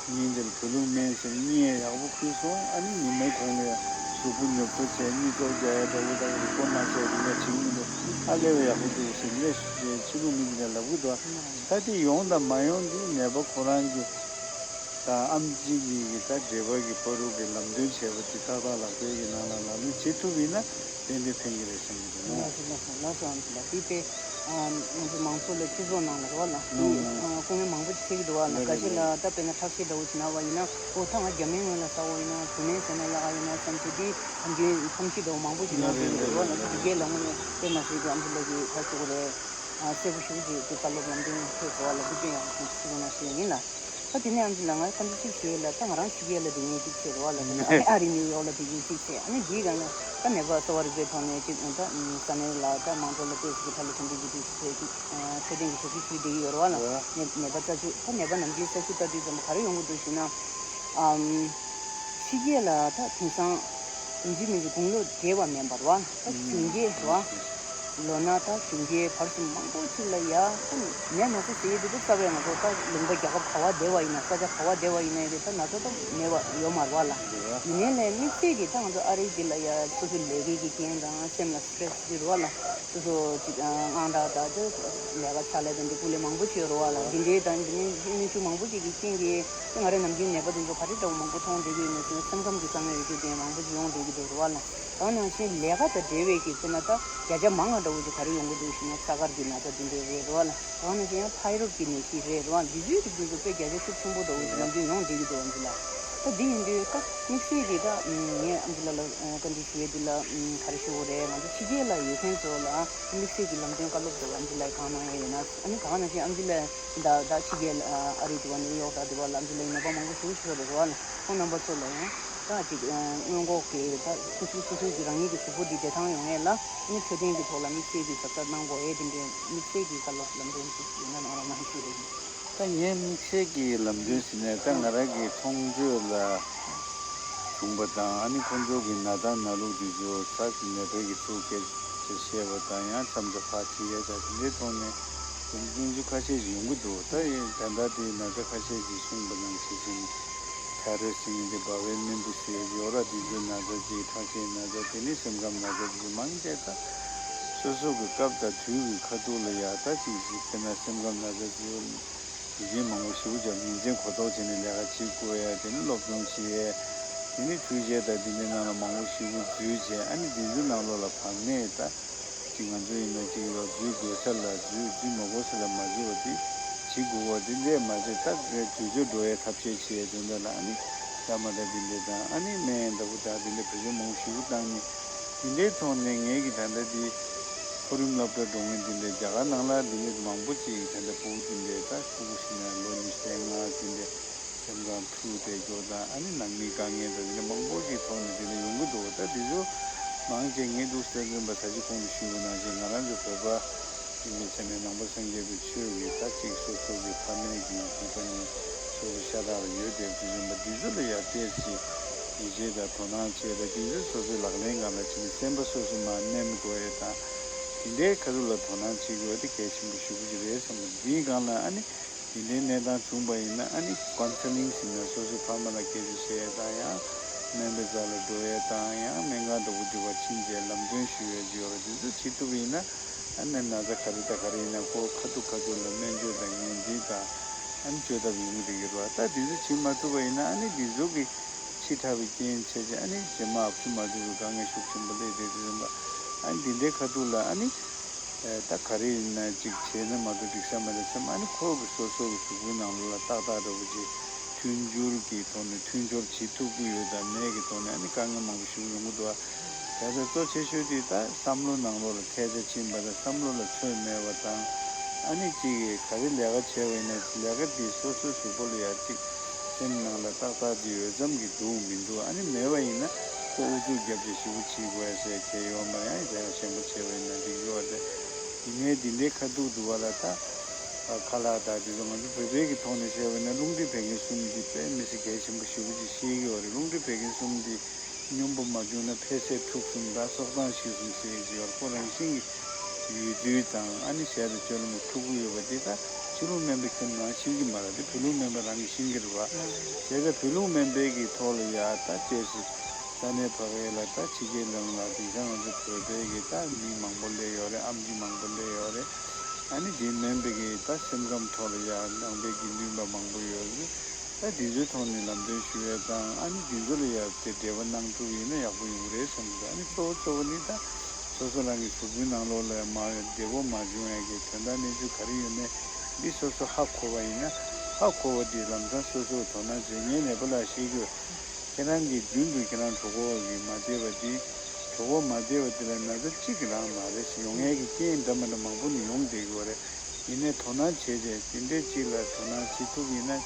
ཉིན་དེར་བོད་ལུགས་སྨན་ཟེར་གཉིད་ཡག་པོ་ཁུག་སོང་། ཨ་ནི་ཉི་མའི་གུང་ལ་གཟུགས་པོ་ཉོབ་ཏོ་བྱས་གཉིད་ཙོག་རྒྱག་ཡ་འདྲ་བོ་དང་རུས་པ་མ་ཟད་རུས་པ་བྱེད་ཀྱི་མི་འདུག་ཨ་ལས་པ་ཡག་པོ་འདུག་ཟེར་ནས་ཕྱི་ལུགས་མི་འདི་ནས་ལབ་གི་འདུག་ད་དེ་ཡོང་དང་མ་ཡོང་འདི་ནད་པ་ཁོ་རང་གི་དང་ཨམ་ཆི་གཉིས་ཀྱི་ད་འབྲེལ་བ་གི་བར་དུ་གི་ལམ་སྟོན་བྱས་པ་དེ་ཏག་ཏག་ལག་པའི་གི་ནང་ལ་ལག་ལེན་བྱེད་ཐུབ་ཡིན་ན། ཏན་ཏན་ཕན་གྱི་རེད་བསམ་གྱི་འདུག་ལགས་སོ་ལགས་སོ་ལགས་སོ། ཨམ་ཆི་ལགས་འདི་དཔེ་ང་ཚོ་མང་ཚོགས་ལ་སྤྱི་ཚོགས་ནང་ལ་རོགས་ལ་སྐུ་ངལ་མང་པོ་ཞིག་འཕྲད་ཀྱི་འདུག་བ་ལ། འགའ་ཤས་ལ་ད་དཔེར་ན་ཁྲག་ཤེད་འདྲ་བོ་ཞིག་ན་བ་ཡིན་ན་ཨོ་ད་ང་རྒྱ་སྨན་ངོས་ལ་ཟ་འོ་ཡིན་ན་བོད་སྨན་ཟས་ན་ཡག་ག་ཡིན་ན་བསམ་ཚེ་འདི་དམ་རྒྱུན་ཕམ་ཤི་འདྲ་བོ་མང་པོ་ཞིག་ཡོང་བསྡད་ཀྱི་འདུག་བ་ལ། ད་དེ་གས་ལ་དངོས་གནས་དཔེ་མ་སྲིད་དུ་ཨམ་ཆི་ལགས་ཀྱིས་ད་ཞུ་དགོས་རེད། གསལ་པོ་ཞུ་ཅིག་དེ་བཀའ་སློབ་ལམ་སྟོན་ཕེབས་སོང་བ་ལ་ཐུགས་རྗེ་ཆེ་ཡང་ཞུ་ཞུ་གནང་ཞུ་ཡ་ཡིན་ལ། ད་དེ་ནས་ཨམ་ཆི་ལགས་ང་བཀའ་འདྲི་གཅིག་ཞུ་ཡས་ལ། ད་ང་རང་ཕྱི་རྒྱལ་ལ་སྡོད་མཁན་གཅིག་བྱས་རེད་བ་ལ། ད་ནི་ཨ་རི་ནིའུ་ཡོག་ལ་སྡོད་མཁན་གཅིག་བྱས། ཨ་ནི་འདིའི་སྒང་ལ་ད་ནད་པ་གསོ་བ་རིག་པའི་ཐོག་ནས་གཅིག་ད་ས་གནས་ལ་ད་མང་ཚོགས་ལ་ཏོག་ཙམ་གྱི་ཐད་ལ་དེ་འདྲའི་གི་དུས་ཚོད་ཅིག་འཕྲོད་བསྟེན་གྱི་ཞབས་ཞུ་ཞུས་བསྡད་ཀྱི་ཡོད་རེད་བ་ལ། ནད་ནད་པ་རྩ་ཆུ་ད་ནད་པ་ནམ་རྒྱུན་རྩ་ཆུ་ལྟ་དུས་ཙམ་པ་ག་རེ་ཡོང་གི་འདུག་ཞུས་ན། ཨམ། ཕྱི་རྒྱལ་ལ་ད་དེང་སང་ཡིན་གཅིག་མིན་གཅིག་དགུང་ལོ་བགྲེས་པ་མིན་པར་བ་ད་གཞོན་སྐྱེས་རེད་བ། ལོ་ན་ད་གཞོན་སྐྱེས་བར་གསུམ་མང་པོ་ཅིག་ལ་ཡ་ད་ནད་མ་སོ་ཟེར་ཡས་དེ་ད་རྩ་བའི་ང་ཚོ་ད་ལུང་པ་རྒྱལ་ཁབ་ག་བ་བསྡད་པ་ཡིན་ན་ས་ཆ་ག་བ་བསྡད་པ་ཡིན་ན་ཡ་དེ་ད་ན་ཚ་ད་མེད་པ་ཡོད་མ་རེད་བ་ལ། ཡིན་ནའི་ལས་དམིགས་བསལ་གྱི་ད་ང་ཚོ་ཨ་རི་འདི་ལ་ཡ་སོ་སོའི་ལས་ཀའི་གི་རྐྱེན་དང་སེམས་ལ་སི་ཊེ་རེ་སི་འདི་རེད་བ་ལ། སོ་སོ་ཅིག་དངངས་སྐྲག་དང་དེ་ལས་ཀ་ཕྱག་ལས་དང་འདི་སྐུ་ལས་མང་པོ་བྱས་ཡོད་རེད་བ་ལ། འདི་འདྲའི་དང་འདི་ནས་གནོན་ཤུགས་མང་པོ་ཞིག་གི་རྐྱེན་གྱིས་ང་རང་ནམ་རྒྱུན་ནད་པ་དེ་ཚོ་ག་རེ་འདྲ་བོ་མང་པོ་མཐོང་བསྡད་ཀྱི་ཡོད་མེད་ཟེར་ན་སེམས་ཁམས་ཀྱི་དཀའ་ངལ་ཡོད་རྒྱུ་དེ་མང་པོ་ཞིག་ཡོང་བསྡད་ཀྱི་འདུག་རེད་བ་ལ། ད་ག་ནང་བཞིན་ལས་ཀ་དང་འབྲེལ་བའི་གི་དཔེར་ན་ད་བརྒྱ་ཆ་མང་བ་འདྲ་བོ་ཞིག་ག་རེ་ཡོང་གི་འདུག་ཞུས་ན་ཚ་དཀར་གྱི་ན་ཚ་དེ་འདྲ་རེད་རེད་བ་ལ། ད་ག་ནང་བཞིན་ཡང་ཐའི་རོཌ་ཀྱི་ནད་གཞི་རེད་རེད་བ། འདི་ཚོའི་རིགས་དེ་ཚོ་དཔེ་བརྒྱ་ཆ་ཤུགས་ཆེན་པོ་འདྲ་བོ་ཞིག་ནམ་རྒྱུན་ཡོང་བསྡད་ཀྱི་འདུག་ཨ་ནི་ལ། ད་འདི་ཡིན་དུས་ད་དམིགས་བསལ་གྱི་ད་ངས་ཨམ་ཆི་ལགས་ལ་བཀའ་འདྲི་ཞུ་ཡས་འདི་ལ་ག་རེ་ཞུ་དགོས་རེད། ང་ཚོ་ཕྱི་རྒྱལ་ལ་ཡོད་མཁན་ཚོ་ལ་དམིགས་བསལ་གྱི་ལམ་སྟོན་བཀའ་སློབ་འདྲ་བོ་ཨམ་ཆི་ལགས་གང་གནང་ཡས་ཡོད་ན། ཨ་ནི་གང་ནང་བཞིན་ཨམ་ཆི་ལགས་ད་ད་ཕྱི་རྒྱལ་ཨ་རི་འདི་བ་ནིའུ་ཡོག་ད་འདི་བ་ལ་ཨམ་ཆི་ལགས་ནད་པ་མང་པོ་ཞེ་པོ་ཅིག་ཡོད་རེད་རེད་བ་ལ། ཁོང་རྣམ་པ་ཚོ་ལ་ཡང་ད་ཅིག་སྔོན་འགོག་གི་ད་སོ་སོ་སོ་སོའི་གི་རང་ཉིད་ཀྱི་གཟུགས་པོ་འདི་བདེ་ཐང་ཡོང་ཡས་ལ་ཨ་ནི་འཕྲོད་བསྟེན་གྱི་ཐོག་ལ་དམིགས་བསལ་གྱི་གཟབ་གཟབ་གནང་དགོས་ཡས་དེ་འདྲའི་དམིགས་བསལ་གྱི་བཀའ་སློབ་ལམ་སྟོན་ཅིག་ཡོད་ན་གནང་རོགས་གནང་ཞུ་རེད། ད་ངའི་དམིགས་བསལ་གྱི་ལམ་སྟོན་ཟེར་ནས་ད་ང་རང་གི་མཐོང་ཆོས་ལ་བྱུང་བ་དང་ཨ་ནི་ཁོང་ཚོ་གི་ན་ཐང་ན་ལུགས་དེ་ཚོ་ཚ་ནད་པའི་གི་ཚུལ་སྐད་ཆ་བཤད་པ་དང་ཡང་མཚམས་མཚམས་ཕར་ཁྲིད་ཡས་དང་དེ་འདྲའི་ཐོག་ནས་དེ་འདྲའི་སྔོན་ཚུད་ཁ་ཤས་ཤིག་ཡོང་གི་འདུག་ད་ཡིན་ད་ལྟ་དེ་ན་ཚ་ཁ་ཤས་ཀྱིས་གསུངས་པ་ནང་བཞིན་ཐའི་རོ་སིན་དེ་བ་བའི་སྨན་བུ་ཟེར་ཡོད་ར། དེ་ཚོའི་ན་ཚ་ཅིག་ཁྲག་ཤེད་ན་ཚ་དེ་ནི་སེམས་ཁམས་ན་ཚ་དེ་ཚོ་མང་ཆེ་ད་སོ་སོ་གི་སྐབས་དང་དུས་ཀྱི་ཁ་ཐུག་ལ་ཡ་ད་ཅིག་ཅིག་དཔེར་ན་སེམས་ཁམས་ན་ཚ་དེ་ཚོ། དུས་ཆེན་མང་པོ་ཞེ་པོ་ཅིག་ཉིན་མཚན་གོ་ལྡོག་བྱས་ནས་ལས་ཀ་བྱེད་དགོས་ཡ། དེ་ནི་སློབ་སྦྱོང་བྱེད་ཡ། དེ་ནི་འཕྲུལ་ཆས་དང་དེ་འདྲའི་ནང་ལ་མང་པོ་ཞེ་པོ་འཛུལ་བྱས། ཨ་ནི་དེ་ཚོའི་ནང་ལོགས་ལ་བར་ནས་ད་ཅིག་ང་ཚོ་ཡིན་ན་ཅིག་ལ་འཛུལ་དགོས་ས་ལ་འཛུལ། འཛུལ་མ་དགོས་ས་ལ་མ་འཛུལ་བ་དེ་བྱེད་དགོས་པ་དེ་འདྲས་མ་ཚད། ད་དུས་ཚོད་འགྲོ་ཡའི་ཐབས་ཤེས་བྱེད་ཡ་དེ་འདྲ་ལ་ཨ་ནི་ཟ་མ་ད་དེ་འདྲས་དང་ཨ་ནི་སྨན་ཡང་འདྲ་པོ་དང་དེ་འདྲས་བེད་སྤྱོད་མང་པོ་ཞེ་པོ་བཏང་ནས། དེ་འདྲའི་ཐོག་ནས་ངེད་ཀྱི་ད་ལྟ་འདི་མཐོ་རིམ་སློབ་གྲྭ་འགྲོ་མཁན་འདི་འདྲའི་རྒྱ་གར་ནང་ལ་འདི་འདྲའི་མང་པོ་ཅིག་ད་ལྟ་ཕྲུ་གུ་འདི་འདྲའི་ད་ཕྲུ་གུ་ཞིག་ན་ལོ་ཉི་ཤུ་རྩ་ལྔ་འདི་འདྲའི་སེམས་ཁམས་འཁྲུག་བསྡད་རྒྱུ་དང་ཨ་ནི་ནང་མིའི་དཀའ་ངལ་དང་འདི་འདྲ་མང་པོ་ཞིག་ཐོག་ནས་འདི་འདྲ་ཡོང་གི་འདུག་ད་འདི་ཚོ་མང་ཆེ་ངས་འདུག་སེ་འཛིན་པ་ད་ཅི་གོང་དུ་ཞུས་པ་ནང་བཞིན་ང་རང་ཚོ་བོད་པ་ཡིན་པའི་ཆ་ནས་ནང་པ་སངས་རྒྱས་པའི་ཆོས་ཀྱི་ད་ཅིག་སོ་སོ་གི་ཕ་མེས་ཀྱི་ཡུལ་ཁ་ནས་སོ་སོ་ཤ་སྟག་ལ་ཡོད་བསྡད་པ་དེ་ཡིན་པ་འདི་ཚོ་ལ་ཡར་བལྟས་ཚེ་ཡིད་ཆེས་དང་དོ་སྣང་བྱས་དང་དེ་ཚོ་སོ་སོའི་ལག་ལེན་སྒང་ལ་བྱས་ནས་སེམས་པ་སོ་སོ་མར་ནེམ་དགོས་ཡས་དང་དེ་འདྲའི་ཁ་ཐུག་ལ་དོ་སྣང་བྱེད་དགོས་དེ་གལ་ཆེན་པོ་ཞེ་པོ་ཅིག་རེད་བསམ་པ། འདིའི་སྒང་ལ་ཨ་ནི་དེ་འདྲའི་གནས་སྟངས་བྱུང་པ་ཡིན་ན་ཨ་ནི་ཀོན་སེ་ལིང་ཟེར་ནས་སོ་སོའི་ཕ་མ་ལ་སྐད་ཆ་བཤད་ཡས་དང་ཡང་སྨན་པའི་རྩ་ལ་འགྲོ་ཡས་དང་ཡང་སྨན་ཁང་འདྲ་པོ་འདི་པར་ཕྱིན་བྱས་ལམ་སྟོན་ཞུ་ཡས་ཅིག་ཡོད་རེད། དེ་ཚོ་བྱེད་ཐུབ་པ་ཡིན་ན། ཨ་ནི་ན་ཚ་ག་རེ་དང་ག་རེ་ཡིན་ན་ཁོ་ཁ་ཐུག་ཁ་ཐུག་ལ་སྨན་བཅོས་དང་ངོས་འཛིན་དང་ཨ་ནི་བཅོས་ཐབས་ཡོང་གི་རེད་ཀྱི་རེད་བ། ད་དེ་ཚོ་བྱེད་མ་ཐུབ་པ་ཡིན་ན་ཨ་ནི་དེ་ཚོ་གི་ཕྱི་ཐག་པའི་རྐྱེན་བྱས་རྗེས་ཨ་ནི་རྗེས་མ་ཨབ་ཆུ་མ་ཐུག་གི་དཀའ་ངལ་ཤུགས་ཆེན་པོ་སླེབས་བསྡད་དེ་རེད་པ། ཨ་ནི་འདི་འདྲའི་ཁ་ཐུག་ལ་ཨ་ནི་ད་ག་རེ་ཡིན་ན་ཅིག་བྱས་ན་མ་གཏོགས་འགྲིག་ས་མ་རེད་བསམ། ཨ་ནི་ཁོ་གི་སོ་སོ་གི་གཟུགས་པོའི་ནང་ལོགས་ལ་ཏག་ཏག་འདྲ་པོ་ཅིག་མཐུན་སྦྱོར་གྱི་ཐོག་ནས་མཐུན་སྦྱོར་བྱེད་ཐུབ་ཀྱི་ཡོད་དང་མེད་ཀྱི་ཐོག་ནས་ཨ་ནི་དཀའ་ངལ་མང་པོ་ཞིག་ཡོང་གི་འདུག་ཨ། དེ་ལྟར་གཙོ་ཆེ་ཤོས་དེ་ད་བསམ་བློ་ནང་ལོགས་ལ་ཐལ་ཆ་ཕྱིན་པ་དང་བསམ་བློ་ལ་ཚོད་མེད་པ་དང་། ཨ་ནི་གཅིག་གིས་ག་རེ་ལས་ཀ་བྱས་པ་ཡིན་ན་ལས་ཀ་དེ་སོ་སོའི་གཟུགས་པོ་ལ་ཡ་གཅིག་སེམས་ནང་ལ་ཏག་ཏག་དེ་ཡོད་ཙམ་གྱིས་འདུག་མི་འདུག་ཨ་ནི་མེད་པ་ཡིན་ན་ ཨུ་ཚུགས་རྒྱབ་བྱས་ཞེ་པོ་བྱེད་དགོས་ཟེར་གྱི་ཡོད་མ་རེད། ཡང་ཡང་ཞེན་པ་བྱས་པ་ཡིན་ན་འགྲིག་གི་ཡོད་རེད། ཡིན་ནའི་འདི་འདྲའི་ཁ་ཐུག་འདུག་བ་ལ་ད། ཨ་ཁ་ལག་དང་དེ་ཚོ་ང་ཚོ་བོད་པའི་གི་ཐོག་ནས་བཤད་པ་ཡིན་ན་རླུང་མཁྲིས་བད་ཀན་གསུམ་འདི་དཔེ་མི་སྲིད་གལ་ཆེན་པོ་ཞེ་པོ་ཅིག་ཤེས་ཀྱི་ཡོད་རེད། རླུང་མཁྲིས་བད་ཀན་གསུམ་འདི་སྙོམས་པོ་མ་བྱུང་ན་འཕེལ་ཟད་འཁྲུག་གསུམ་དང་སྲོག་དང་ཤི་གསུམ་ཟེར་གྱི་ཡོད་རེད། ཁོ་རང་བཞིན་གྱི་ཡོད་དུས་དང་ཨ་ནི་ཟས་དང་སྤྱོད་ལམ་འཁྲུག་གི་ཡོད་པ་འདི་ད་ཕྱི་ལུགས་སྨན་པ་ཁྱོན་ནས་ཤེས་ཀྱི་མ་རེད། དེ་བོད་ལུགས་སྨན་པ་རང་གིས་ཤེས་ཀྱི་རེད་བ། བྱས་ཙང་བོད་ལུགས་སྨན་པའི་གི་ཐོག་ལ་ཡ་ད་བལྟས་སྲིད། ས་གནས་བར་བའི་ལ་ད་ཕྱི་རྒྱལ་ལ་ལ་དེང་སང་ང་ཚོ་བོད་པའི་གི་ད་མི་མང་པོ་སླེབས་ཡོད་རེད། ཨེམ་ཆི་མང་པོ་སླེབས་ཡོད་རེད། ཨ་ནི་དེ་སྨན་པའི་གི་ད་སེམས་ཁམས་ཐོག་ལ་ཡ་ནང་པའི་དགེ་འདུན་པ་མང་པོ་ཡོད་རེད། ད་དེ་ཚོའི་ཐོག་ནས་ལམ་སྟོན་ཞུ་ཡས་དང་ཨ་ནི་དེ་ཚོ་ལ་ཡ་དེ་འབྲེལ་བ་གནང་ཐུབ་ཡིན་ན་ཡག་པོ་ཡོང་གི་རེད་བསམ་གི་འདུག་ཨ་ནི་གཙོ་བོ་གཙོ་བོ་ནི་ད་སོ་སོ་རང་གི་གཟུགས་པོའི་ནང་ལོགས་ལ་མ་བདེ་པོ་མ་བྱུང་ཡས་ཀྱི་དོན་དག་གནད་ཚུལ་ག་རེ་ཡོད་མེད་འདི་སོ་སོ་ཧ་གོ་བ་ཡིན་ན། ཧ་གོ་བ་འདི་ལམ་སང་སོ་སོ་དོ་སྣང་བྱེད། ངས་ནད་པ་ལ་བཤད་རྒྱུ། ཁྱེད་རང་གིས་རྒྱུན་དུ་ཁྱེད་རང་གྲོད་ཁོག་གི་མ་བདེ་བ་འདི། གྲོད་ཁོག་མ་བདེ་བ་འདི་ལ་ན་ཚ་གཅིག་གི་རང་མ་རེད། ཡོང་ཡས་ཀྱི་རྐྱེན་འདྲ་མི་འདྲ་མང་པོ་ནི་ཡོང་བསྡད་ཀྱི་ཡོད་རེད། ཡིན་ནའི་དོ་སྣང་བྱས་རྗེས་དེ་འདྲའི་གཅིག་ལ་དོ་སྣང་བྱེད་ཐུབ་ཡིན་ན།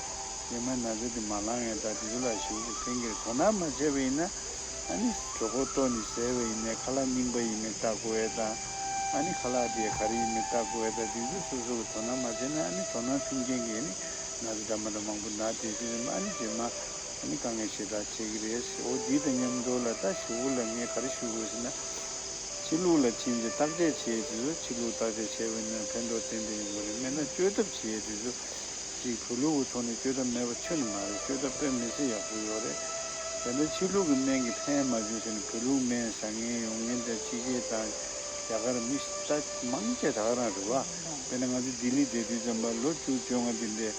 རྗེས་མ་ན་ཚ་དེ་མ་ལངས་ཡས་དང་དེ་ཚོ་ལ་ཞེ་པོ་ཅིག་ཕན་གྱི་རེད། དོ་སྣང་མ་བྱས་པ་ཡིན་ན། ཨ་ནི་གྲོད་ཁོག་ལྟོགས་ནས་ཟས་པ་ཡིན་ནའི་ཁ་ལག་རྙིང་པ་ཡིན་མིན་བལྟ་དགོས་ཡས་དང་། ཨ་ནི་ཁ་ལག་དེ་ག་རེ་ཡིན་མིན་བལྟ་དགོས་ཡས་དང་དེ་ཚོ་སོ་སོ་གི་དོ་སྣང་མ་བྱས་ན་ཨ་ནི་དོ་སྣང་ཐུན་རྐྱེན་གྱིས་ཨ་ནི་ན་ཚ་འདྲ་མི་འདྲ་མང་པོ་ན་དེ་དུས་ཨ་ནི་རྗེས་མ། ཨ་ནི་དཀའ་ངལ་ཞེ་དྲག་འཕྲད་ཀྱི་རེད་ཟེར། འོ་འདི་དང་མཉམ་དུ་ལ་ད་གཞུག་གུ་ལ་ངས་ག་རེ་ཞུ་དགོས་ཟེར་ན། ཕྱི་ལུགས་ལ་ཕྱིན་ཏེ་བརྟག་དཔྱད་བྱེད་དུས་ཕྱི་ལུགས་བརྟག་དཔྱད་བྱས་པ་ཡིན་ན་ཕན་ཐོགས་ཏན་ཏན་ཡོང་གི་རེད། མེད་ན་བཅོས་ཐབས་བྱེད་དུས་ཅིག་བོད་ལུགས་ཀྱི་ཐོག་ནས་བཅོས་ཐབས་མེད་པ་ཁྱོན་ནས་མ་རེད། བཅོས་ཐབས་དཔེ་མི་སྲིད་ཡག་པོ་ཡོད་རེད། དེ་འདྲ་ཕྱི་ལུགས་ཀྱི་སྨན་གྱིས་ཕན་མ་བྱུང་ཟེར་ནས་བོད་ལུགས་སྨན་ཟ་མཁན་ཡོང་མཁན་དང་ཕྱི་རྒྱལ་དང་རྒྱ་གར་མི་ད་མང་ཆེ་ད་ག་རང་རེད་བ། དཔེར་ན་ང་ཚོ་ལྡི་ལི་བསྡད་དུས་ཙམ་པ་ལོ་བཅུ་བཅོ་ལྔ་འདི་འདྲའི།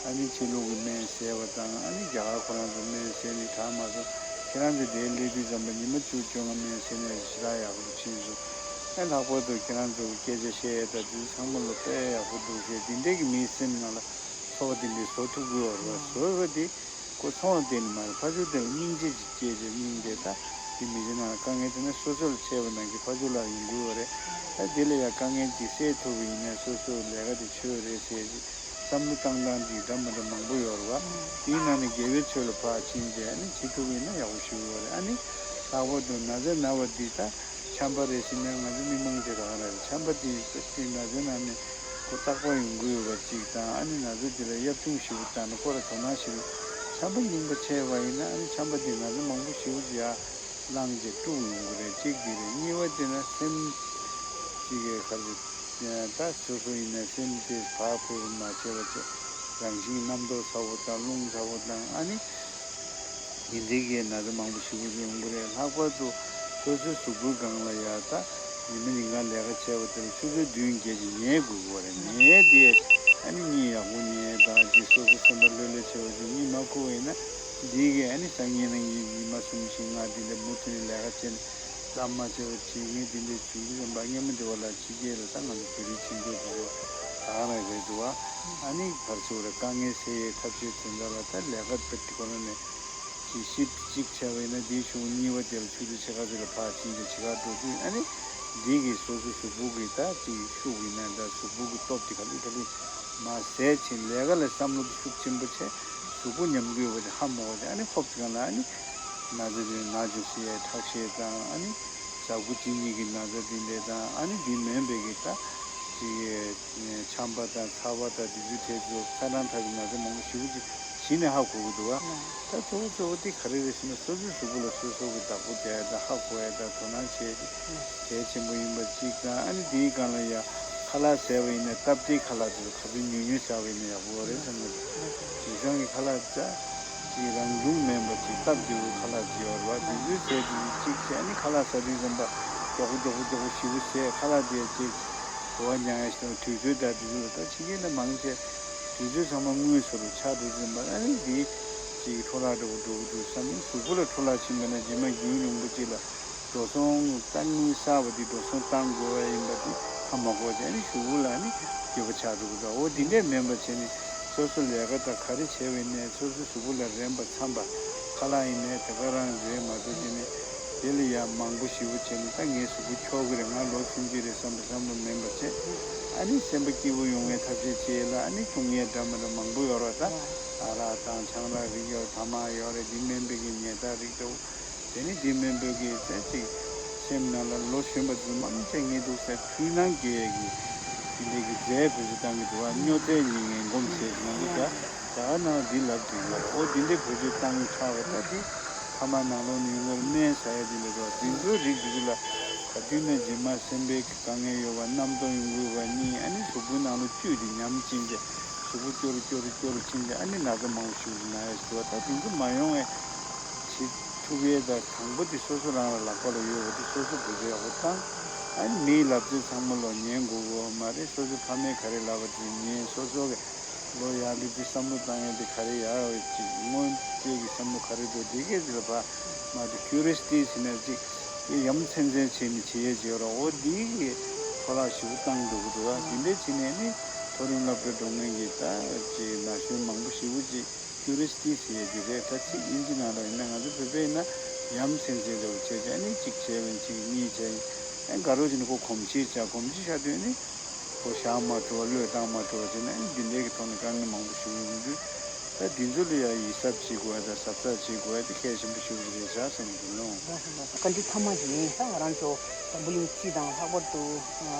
ཨ་ནི་ཕྱི་ལུགས་ཀྱི་སྨན་ཟས་པ་དང་ཨ་ནི་རྒྱ་གར་ཁོ་རང་ཚོ་སྨན་ཟས་ནི་དྲག་མ་སོང་། ཁྱེད་རང་ཚོ་དེའི་སླེབས་དུས་ཙམ་པ་ཉི་མ་བཅུ་བཅོ་ལྔ་སྨན་ཟས་ནས་ཞེ་དྲག་ཡག་པོ་ཕྱིན་སོང་། ཨ་ལྷག་པར་དུ་ཁྱེད་རང་ཚོ་གི་སྐད་ཆ་བཤད་ཡས་དང་དེ་ཚོ་ཚང་མ་ལོ་དཔེ་ཡག་པོ་འདུག་ཟེར། དེ་འདྲས་ཀྱི་མིའི་སེམས་ནང་ལ་ཚོར་བ་དེ་འདྲས་བཟོ་ཐུབ་དགོས་པ་རེད་བ། བཟོ་བ་དེ་ཁོ་ཚོང་བ་དེ་ནི་མ་རེད། ཕར་ཕྱོགས་དེ་ལ་སྙིང་རྗེ་ཅིག་སྐྱེས་བྱས་སྙིང་རྗེ་ད་དེ་མི་ཚེ་ནང་ལ་དཀའ་ངལ་དེ་ནི་སོ་སོ་ལ་འཕྲད་པ་ནང་གི་ཕར་ཕྱོགས་ལ་ཡོང་དགོས་པ་རེད། ད་དེ་ལ་ཡང་དཀའ་ངལ་ཅིག་སེལ་ཐུབ་པ་ཡིན་ན་སོ་སོའི་ལས་ཀ་དེ་ཆོད་རེད་ཟེར་བསམ་བློ་བཏང་སྟངས་ཅིག་འདྲ་མི་འདྲ་མང་པོ་ཡོད་རེད་བ། དེའི་ནང་ནས་དགེ་བའི་ཆོས་ལ་ཕར་ཕྱིན་བྱས་ཨ་ནི་བྱེད་ཐུབ་པ་ཡིན་ན་ཡག་པོ་ཞེ་པོ་ཡོད་རེད། ཨ་ནི་ལྷག་པར་དུ་ན་ཚ་ན་བ་འདི་ད་ཆམ་པ་རེད་ཟེར་ན་ང་ཚོ་མི་མང་ཆེ་རང་རེད། ཆམ་པ་འདི་དེ་ན་ཚ་ནང་ནས་ཁོ་རྟག་པར་ཡོང་གི་ཡོད་པ་གཅིག་དང་ཨ་ནི་ན་ཚ་འདི་ལ་གཡབ་ཆུང་ཞེ་པོ་བཏང་ན་ཁོ་ལ་དོ་སྣང་ཞེ་པོ། ཆམ་པ་རྙིང་པ་ཆགས་པ་ཡིན་ན་ཨ་ནི་ཆམ་པ་འདི་ན་ཚ་མང་པོ་ཞེ་པོ་ཅིག་ཡར་ལངས་བྱས་དཀྲུགས་ཡོང་གི་རེད། གཅིག་འདི་རེད། གཉིས་པ་དེ་ན་སེམས་ཅིག་གི་ག་རེ་ད་སོ་སོ་ཡིན་ན་སེམས་དེ་བག་ཕེབས་པ་མ་བྱས་པ་བྱས་རང་བཞིན་རྣམ་རྟོག་ཚ་པོ་དང་རླུང་ཚ་པོ་དང་ཨ་ནི། འདི་འདྲའི་གི་ན་ཚ་མང་པོ་ཞེ་པོ་ཅིག་ཡོང་གི་རེད། ལྷག་པར་དུ་སོ་སོའི་གཟུགས་པོའི་སྒང་ལ་ཡ་ད་ཉི་མ་ཉིན་གང་ལས་ཀ་བྱས་པ་དེ་ལ་ཆུ་ཚོད་བདུན་བརྒྱད་ཅིག་ཉལ་དགོས་ཀྱི་རེད། ཉལ་དེ་ཨ་ནི་གཉིད་ཡག་པོ་ཉལ་དང་ཅིག་སོ་སོ་སེམས་པ་ལྷོད་ལྷོད་བྱས་པ་ཅིག་གཉིད་མ་ཁུག་པ་ཡིན་ན་འདི་གི་ཨ་ནི་སང་ཉིན་གནངས་ཉིན་ཉི་མ་གསུམ་བཞི་ལྔ་འདི་འདྲ་མུ་མཐུད་ནས་ལས་ཀ་བྱས་ནས་ལམ་མ་བྱས་པ་བྱེད་མཁན་འདི་འདྲ་བྱུང་དུས་ཙམ་པ་སྔོན་མ་འདི་བ་ལ་ཕྱི་རྒྱལ་ལ་ད་ང་ཚོ་བོད་རིགས་ཆེ་འབྲིང་དེ་ཚོ་ད་ག་རང་རེད་འདུག་བ། ཨ་ནི་ཕར་ཚུར་དཀའ་ངལ་སེལ་ཡའི་ཐབས་ཤེས་དེ་འདྲ་ལ་ད་ལས་ཀ་བྱེད་དེ་ཁོ་ན་ནས། ཅིག་ཤིབ་གཅིག་བྱས་པ་ཡིན་ན་དེའི་གཞུག་གཉིས་པ་དེ་ལ་ཆུ་ཚོད་ཕྱེད་ཀ་ཙམ་ལ་ཕར་ཕྱིན་ཏེ་ཕྱེད་ཀ་འགྲོ་དུས་ཨ་ནི་འདི་གི་སོ་སོ་གཟུགས་པོ་གི་ད་ཅིག་ཤུགས་ཡིན་ན་ད་གཟུགས་པོ་གི་སྟོབས་དེ་ག་ལེ་ག་ལེ་མར་ཟད་ཕྱིན། ལས་ཀ་ལ་བསམ་བློ་དེ་ཤུགས་ཆེན་པོ་བྱས་གཟུགས་པོ་ཉམས་རྒུད་པ་དེ་ཧ་མ་གོ་སྟེ་ཨ་ནི་ཧོབ་ཙམ་ལ་ཨ་ནི་ན་ཚ་དེ་ན་འཇུག་སྲིད་ཡའི་ཁྲག་ཤེད་དང་ཨ་ནི་ཟ་ཁུ་གཅིན་སྙི་གི་ན་ཚ་དེ་འདྲས་དང་ཨ་ནི་དེ་མིན་པའི་གི་ད་ཅིག་ཆམ་པ་དང་ཚ་བ་དང་དེ་ཚོའི་ཐད་དུ་ཚ་གྲང་འཐག་གི་ན་ཚ་མང་པོ་ཞེ་པོ་ཅིག་གཞི་ནས་ཧ་གོ་གི་འདུག་བ། ད་གཙོ་བོ་གཙོ་བོ་དེ་ག་རེ་རེད་ཟེར་ན་སོ་སོའི་གཟུགས་པོ་ལ་སོ་སོ་གི་བདག་པོ་རྒྱག་ཡ་དང་ཧ་གོ་ཡ་དང་དོ་སྣང་བྱེད་ཡ་དེ་གལ་ཆེན་པོ་ཡིན་པ་གཅིག་དང་ཨ་ནི་དེའི་སྒང་ལ་ཡ་ཁ་ལག་ཟས་པ་ཡིན་ན་སྟབས་བདེའི་ཁ་ལག་དེ་ཚོ་ག་ཚོད་ཉུང་ཉུང་ཟ་བ་ཡིན་ན་ཡག་པོ་རེད་བསམ་གི་འདུག་དེང་སང་གི་ཁ་ལག་ད་ཅིག་རང་བྱུང་མིན་པ་ཅིག་སྟབས་བདེ་བོའི་ཁ་ལག་ཅིག་ཡོད་རེད་བ། དེ་ཚོའི་ཟས་དེ་ཚོ་གཅིག་བྱས་ཨ་ནི་ཁ་ལག་ཟ་དུས་ཙམ་པ་མགྱོགས་པོ་མགྱོགས་པོ་མགྱོགས་པོ་ཞེ་པོ་ཟས། ཁ་ལག་དེ་ཅིག་དུ་བ་མྱང་ཡ་ཞིག་དང་དུས་ཚོད་དང་དེ་ཚོ་ལ་ད་ཕྱི་རྒྱལ་ལ་མང་ཆེ་དུས་ཚོད་ཚང་མ་དངོས་སུ་རུ་ཆགས་འགྲོ་གི་ཡིན་པ། ཨ་ནི་འདི་ཅིག་འཕྲོ་བརླག་འགྲོ་གི་འགྲོ་གི་འདུག་བསམ། གཟུགས་པོ་ལ་འཕྲོ་བརླག་ཕྱིན་པ་ན་རྗེས་མ་རྒྱུན་རིང་པོ་ཅིག་ལ་འགྲོ་སོང་ད་དངུལ་བསགས་པ་འདི་འགྲོ་སོང་བཏང་དགོས་པ་ཡིན་པ་འདི་ཧ་མ་གོ་བྱས་ཨ་ནི་གཟུགས་པོ་ལ་ཨ་ནི་འགྱོད་པ་ཆགས་འགྲོ་གི་འདུག་འོ་འདི་འདྲས་མིན་པ་བྱས་ནས་སོ་སོ་ལས་ཀ་དང་ག་རེ་བྱས་པ་ཡིན་ནའི་སོ་སོ་གཟུགས་པོ་ལ་རན་པ་འཚམ་པ། ཁ་ལག་ཡིན་ནའི་དེ་ག་རང་རེད་མ་གཏོགས་དེ་ནི་དེ་ལ་ཡང་མང་པོ་ཞེ་པོ་བྱས་ནས་ད་ངའི་གཟུགས་པོ་འཁྱོག་གི་རེད། ང་ལོ་སུམ་ཅུ་རེད་བསམ་པའི་བསམ་བློ་མིན་པ་བྱས། ཨ་ནི་སེམས་པ་སྐྱིད་པོ་ཡོང་བའི་ཐབས་ཤེས་བྱེད་ཡས་ལ་ཨ་ནི་བཏུང་ཡས་འདྲ་མི་འདྲ་མང་པོ་ཡོད་རེད། ད་ཨ་རག་དང་ཆང་རག་རིགས་ཡོད། ཐ་མག་ཡོད་རེད། འདི་སྨན་པའི་གི་ཉལ་ཐ་རིགས་འདྲ་བོ། དེ་ནི་དེ་མིན་པའི་གི་ཚེ་གཅིག་སེམས་ནང་ལ་ལོ་གཞོན་པ་ཚོ་མང་ཆེ་ངེས་འདུག་ཟེར་འཁྲུལ་སྣང་སྐྱེ་ཡས་ཀྱི་དེ་འདྲའི་གི་རྫས་བེད་སྤྱོད་བཏང་གི་འདུག་བ། སྨྱོ་རྫས་ཉིད་ངན་སྒོམ་བྱས་ནང་ལ་ད་ད་ག་ནང་འདི་ལབ་དུས་ལ་ཨོ་འདི་འདྲའི་བེད་སྤྱོད་བཏང་ཚར་བ་ད་འདི་ཕ་མ་ནང་ལོགས་ནས་ཡོང་བར་གནས་ཟ་ཡ་འདི་ལ་རོ་འདི་ཚོའི་རིགས་འདི་ཚོ་ལ་ག་དུས་ནས་རྗེས་མ་སེམས་པའི་དཀའ་ངལ་ཡོད་པ་རྣམ་རྟོག་ཡོང་གི་ཡོད་པ་གཉིས་ཨ་ནི་གཟུགས་པོའི་ནང་ལ་བཅུད་དེ་ཉམས་ཕྱིན་ཏེ་གཟུགས་པོ་སྐྱོ་རུ་སྐྱོ་རུ་སྐྱོ་རུ་ཕྱིན་ཏེ་ཨ་ནི་ན་ཚ་མང་པོ་ཞིག་ལ་ན་ཡ་ཞིག་འདུག་བ། ད་དེ་ཚོ་མ་ཡོང་བའི་བྱེད་ཐུབ་ཡས་དང་དང་པོ་དེ་སོ་སོ་རང་ལ་ལག་པ་ལ་ཡོད་པ་དེ་སོ་སོ་བེད་སྤྱོད་ཡག་པོ་བཏང་། ཨ་ནི་མིའི་ལབ་ཚད་ཚང་མ་ལོ་ཉན་དགོས་ཀྱི་ཡོད་མ་རེད། སོ་སོའི་ཕ་མས་ག་རེ་ལབ་པ་དེ་ཉན། སོ་སོ་གི་ལོ་ཡར་རྒྱས་དེ་བསམ་བློ་བཏང་ཡས་དེ་ག་རེ་ཡར་ཅིག་སྔོན་ཅིག་གི་བསམ་བློ་ག་རེ་འདུག་དེ་གས་ཅིག་ལ་ཕ་མ་དེ་ཁྱུ་རི་ཡོ་སི་ཊི་ཟེར་ན་ཅིག་དེ་ཡ་མཚན་མཚན་བྱས་ནས་བྱེད་ཡས་ཅིག་ཡོད་ར། འོ་དེ་གི་འཕྲོ་བརླག་ཞེ་པོ་བཏང་འགྲོ་གི་འདུག་བ། དེ་འདྲས་བྱས་ནས་ནི་མཐོ་རིམ་སློབ་གྲྭ་འགྲོ་མཁན་གྱི་ད་ཅིག་ན་གཞོན་མང་པོ་ཞེ་པོ་ཅིག་ཀྱུ་རི་ཡོ་སི་ཊི་ཟེར་ཡས་དེ་རེད། ད་ཚིག་དབྱིན་ཇི་ནང་ལ་ཡིན་ན་ང་ཚོ་བོད་པས་ཡིན་ན་ཡ་མཚན་མཚན་འདྲ་བོ་བྱས་བྱས་ནི་གཅིག་བྱས་པ་ཡིན་གཅིག་གཉིས་བྱས་ཡིན། ཨ་དགའ་རོགས་བྱས་ནས་ཁོ་གོམས་གཤིས་བྱ། གོམས་གཤིས་བྱ་དུས་ནི་ཁོ་བཞག་མ་འགྲོ་བ་བློས་བཏང་མ་འགྲོ་བ་བྱས་ནས་ཨ་འདི་འདྲའི་གི་ཐོག་ནས་དཀའ་ངལ་མང་པོ་ཞིག་ཡོང་གི་འདུག་ད་འདི་ཚོ་ལ་ཡ་ཡིད་གཟབ་བྱེད་དགོས་ཡ་དང་གཟབ་གཟབ་བྱེད་དགོས་ཡ་དེ་གལ་ཆེན་པོ་ཞིག་རེད་ཤག་བསམ་གྱི་འདུག་ལོ། བཀའ་འདྲི་མཐའ་མ་ཞིག་ཡིན། ད་ང་རང་ཚོ་འཛམ་བུ་གླིང་སྤྱི་དང་ལྷག་པར་དུ་ང་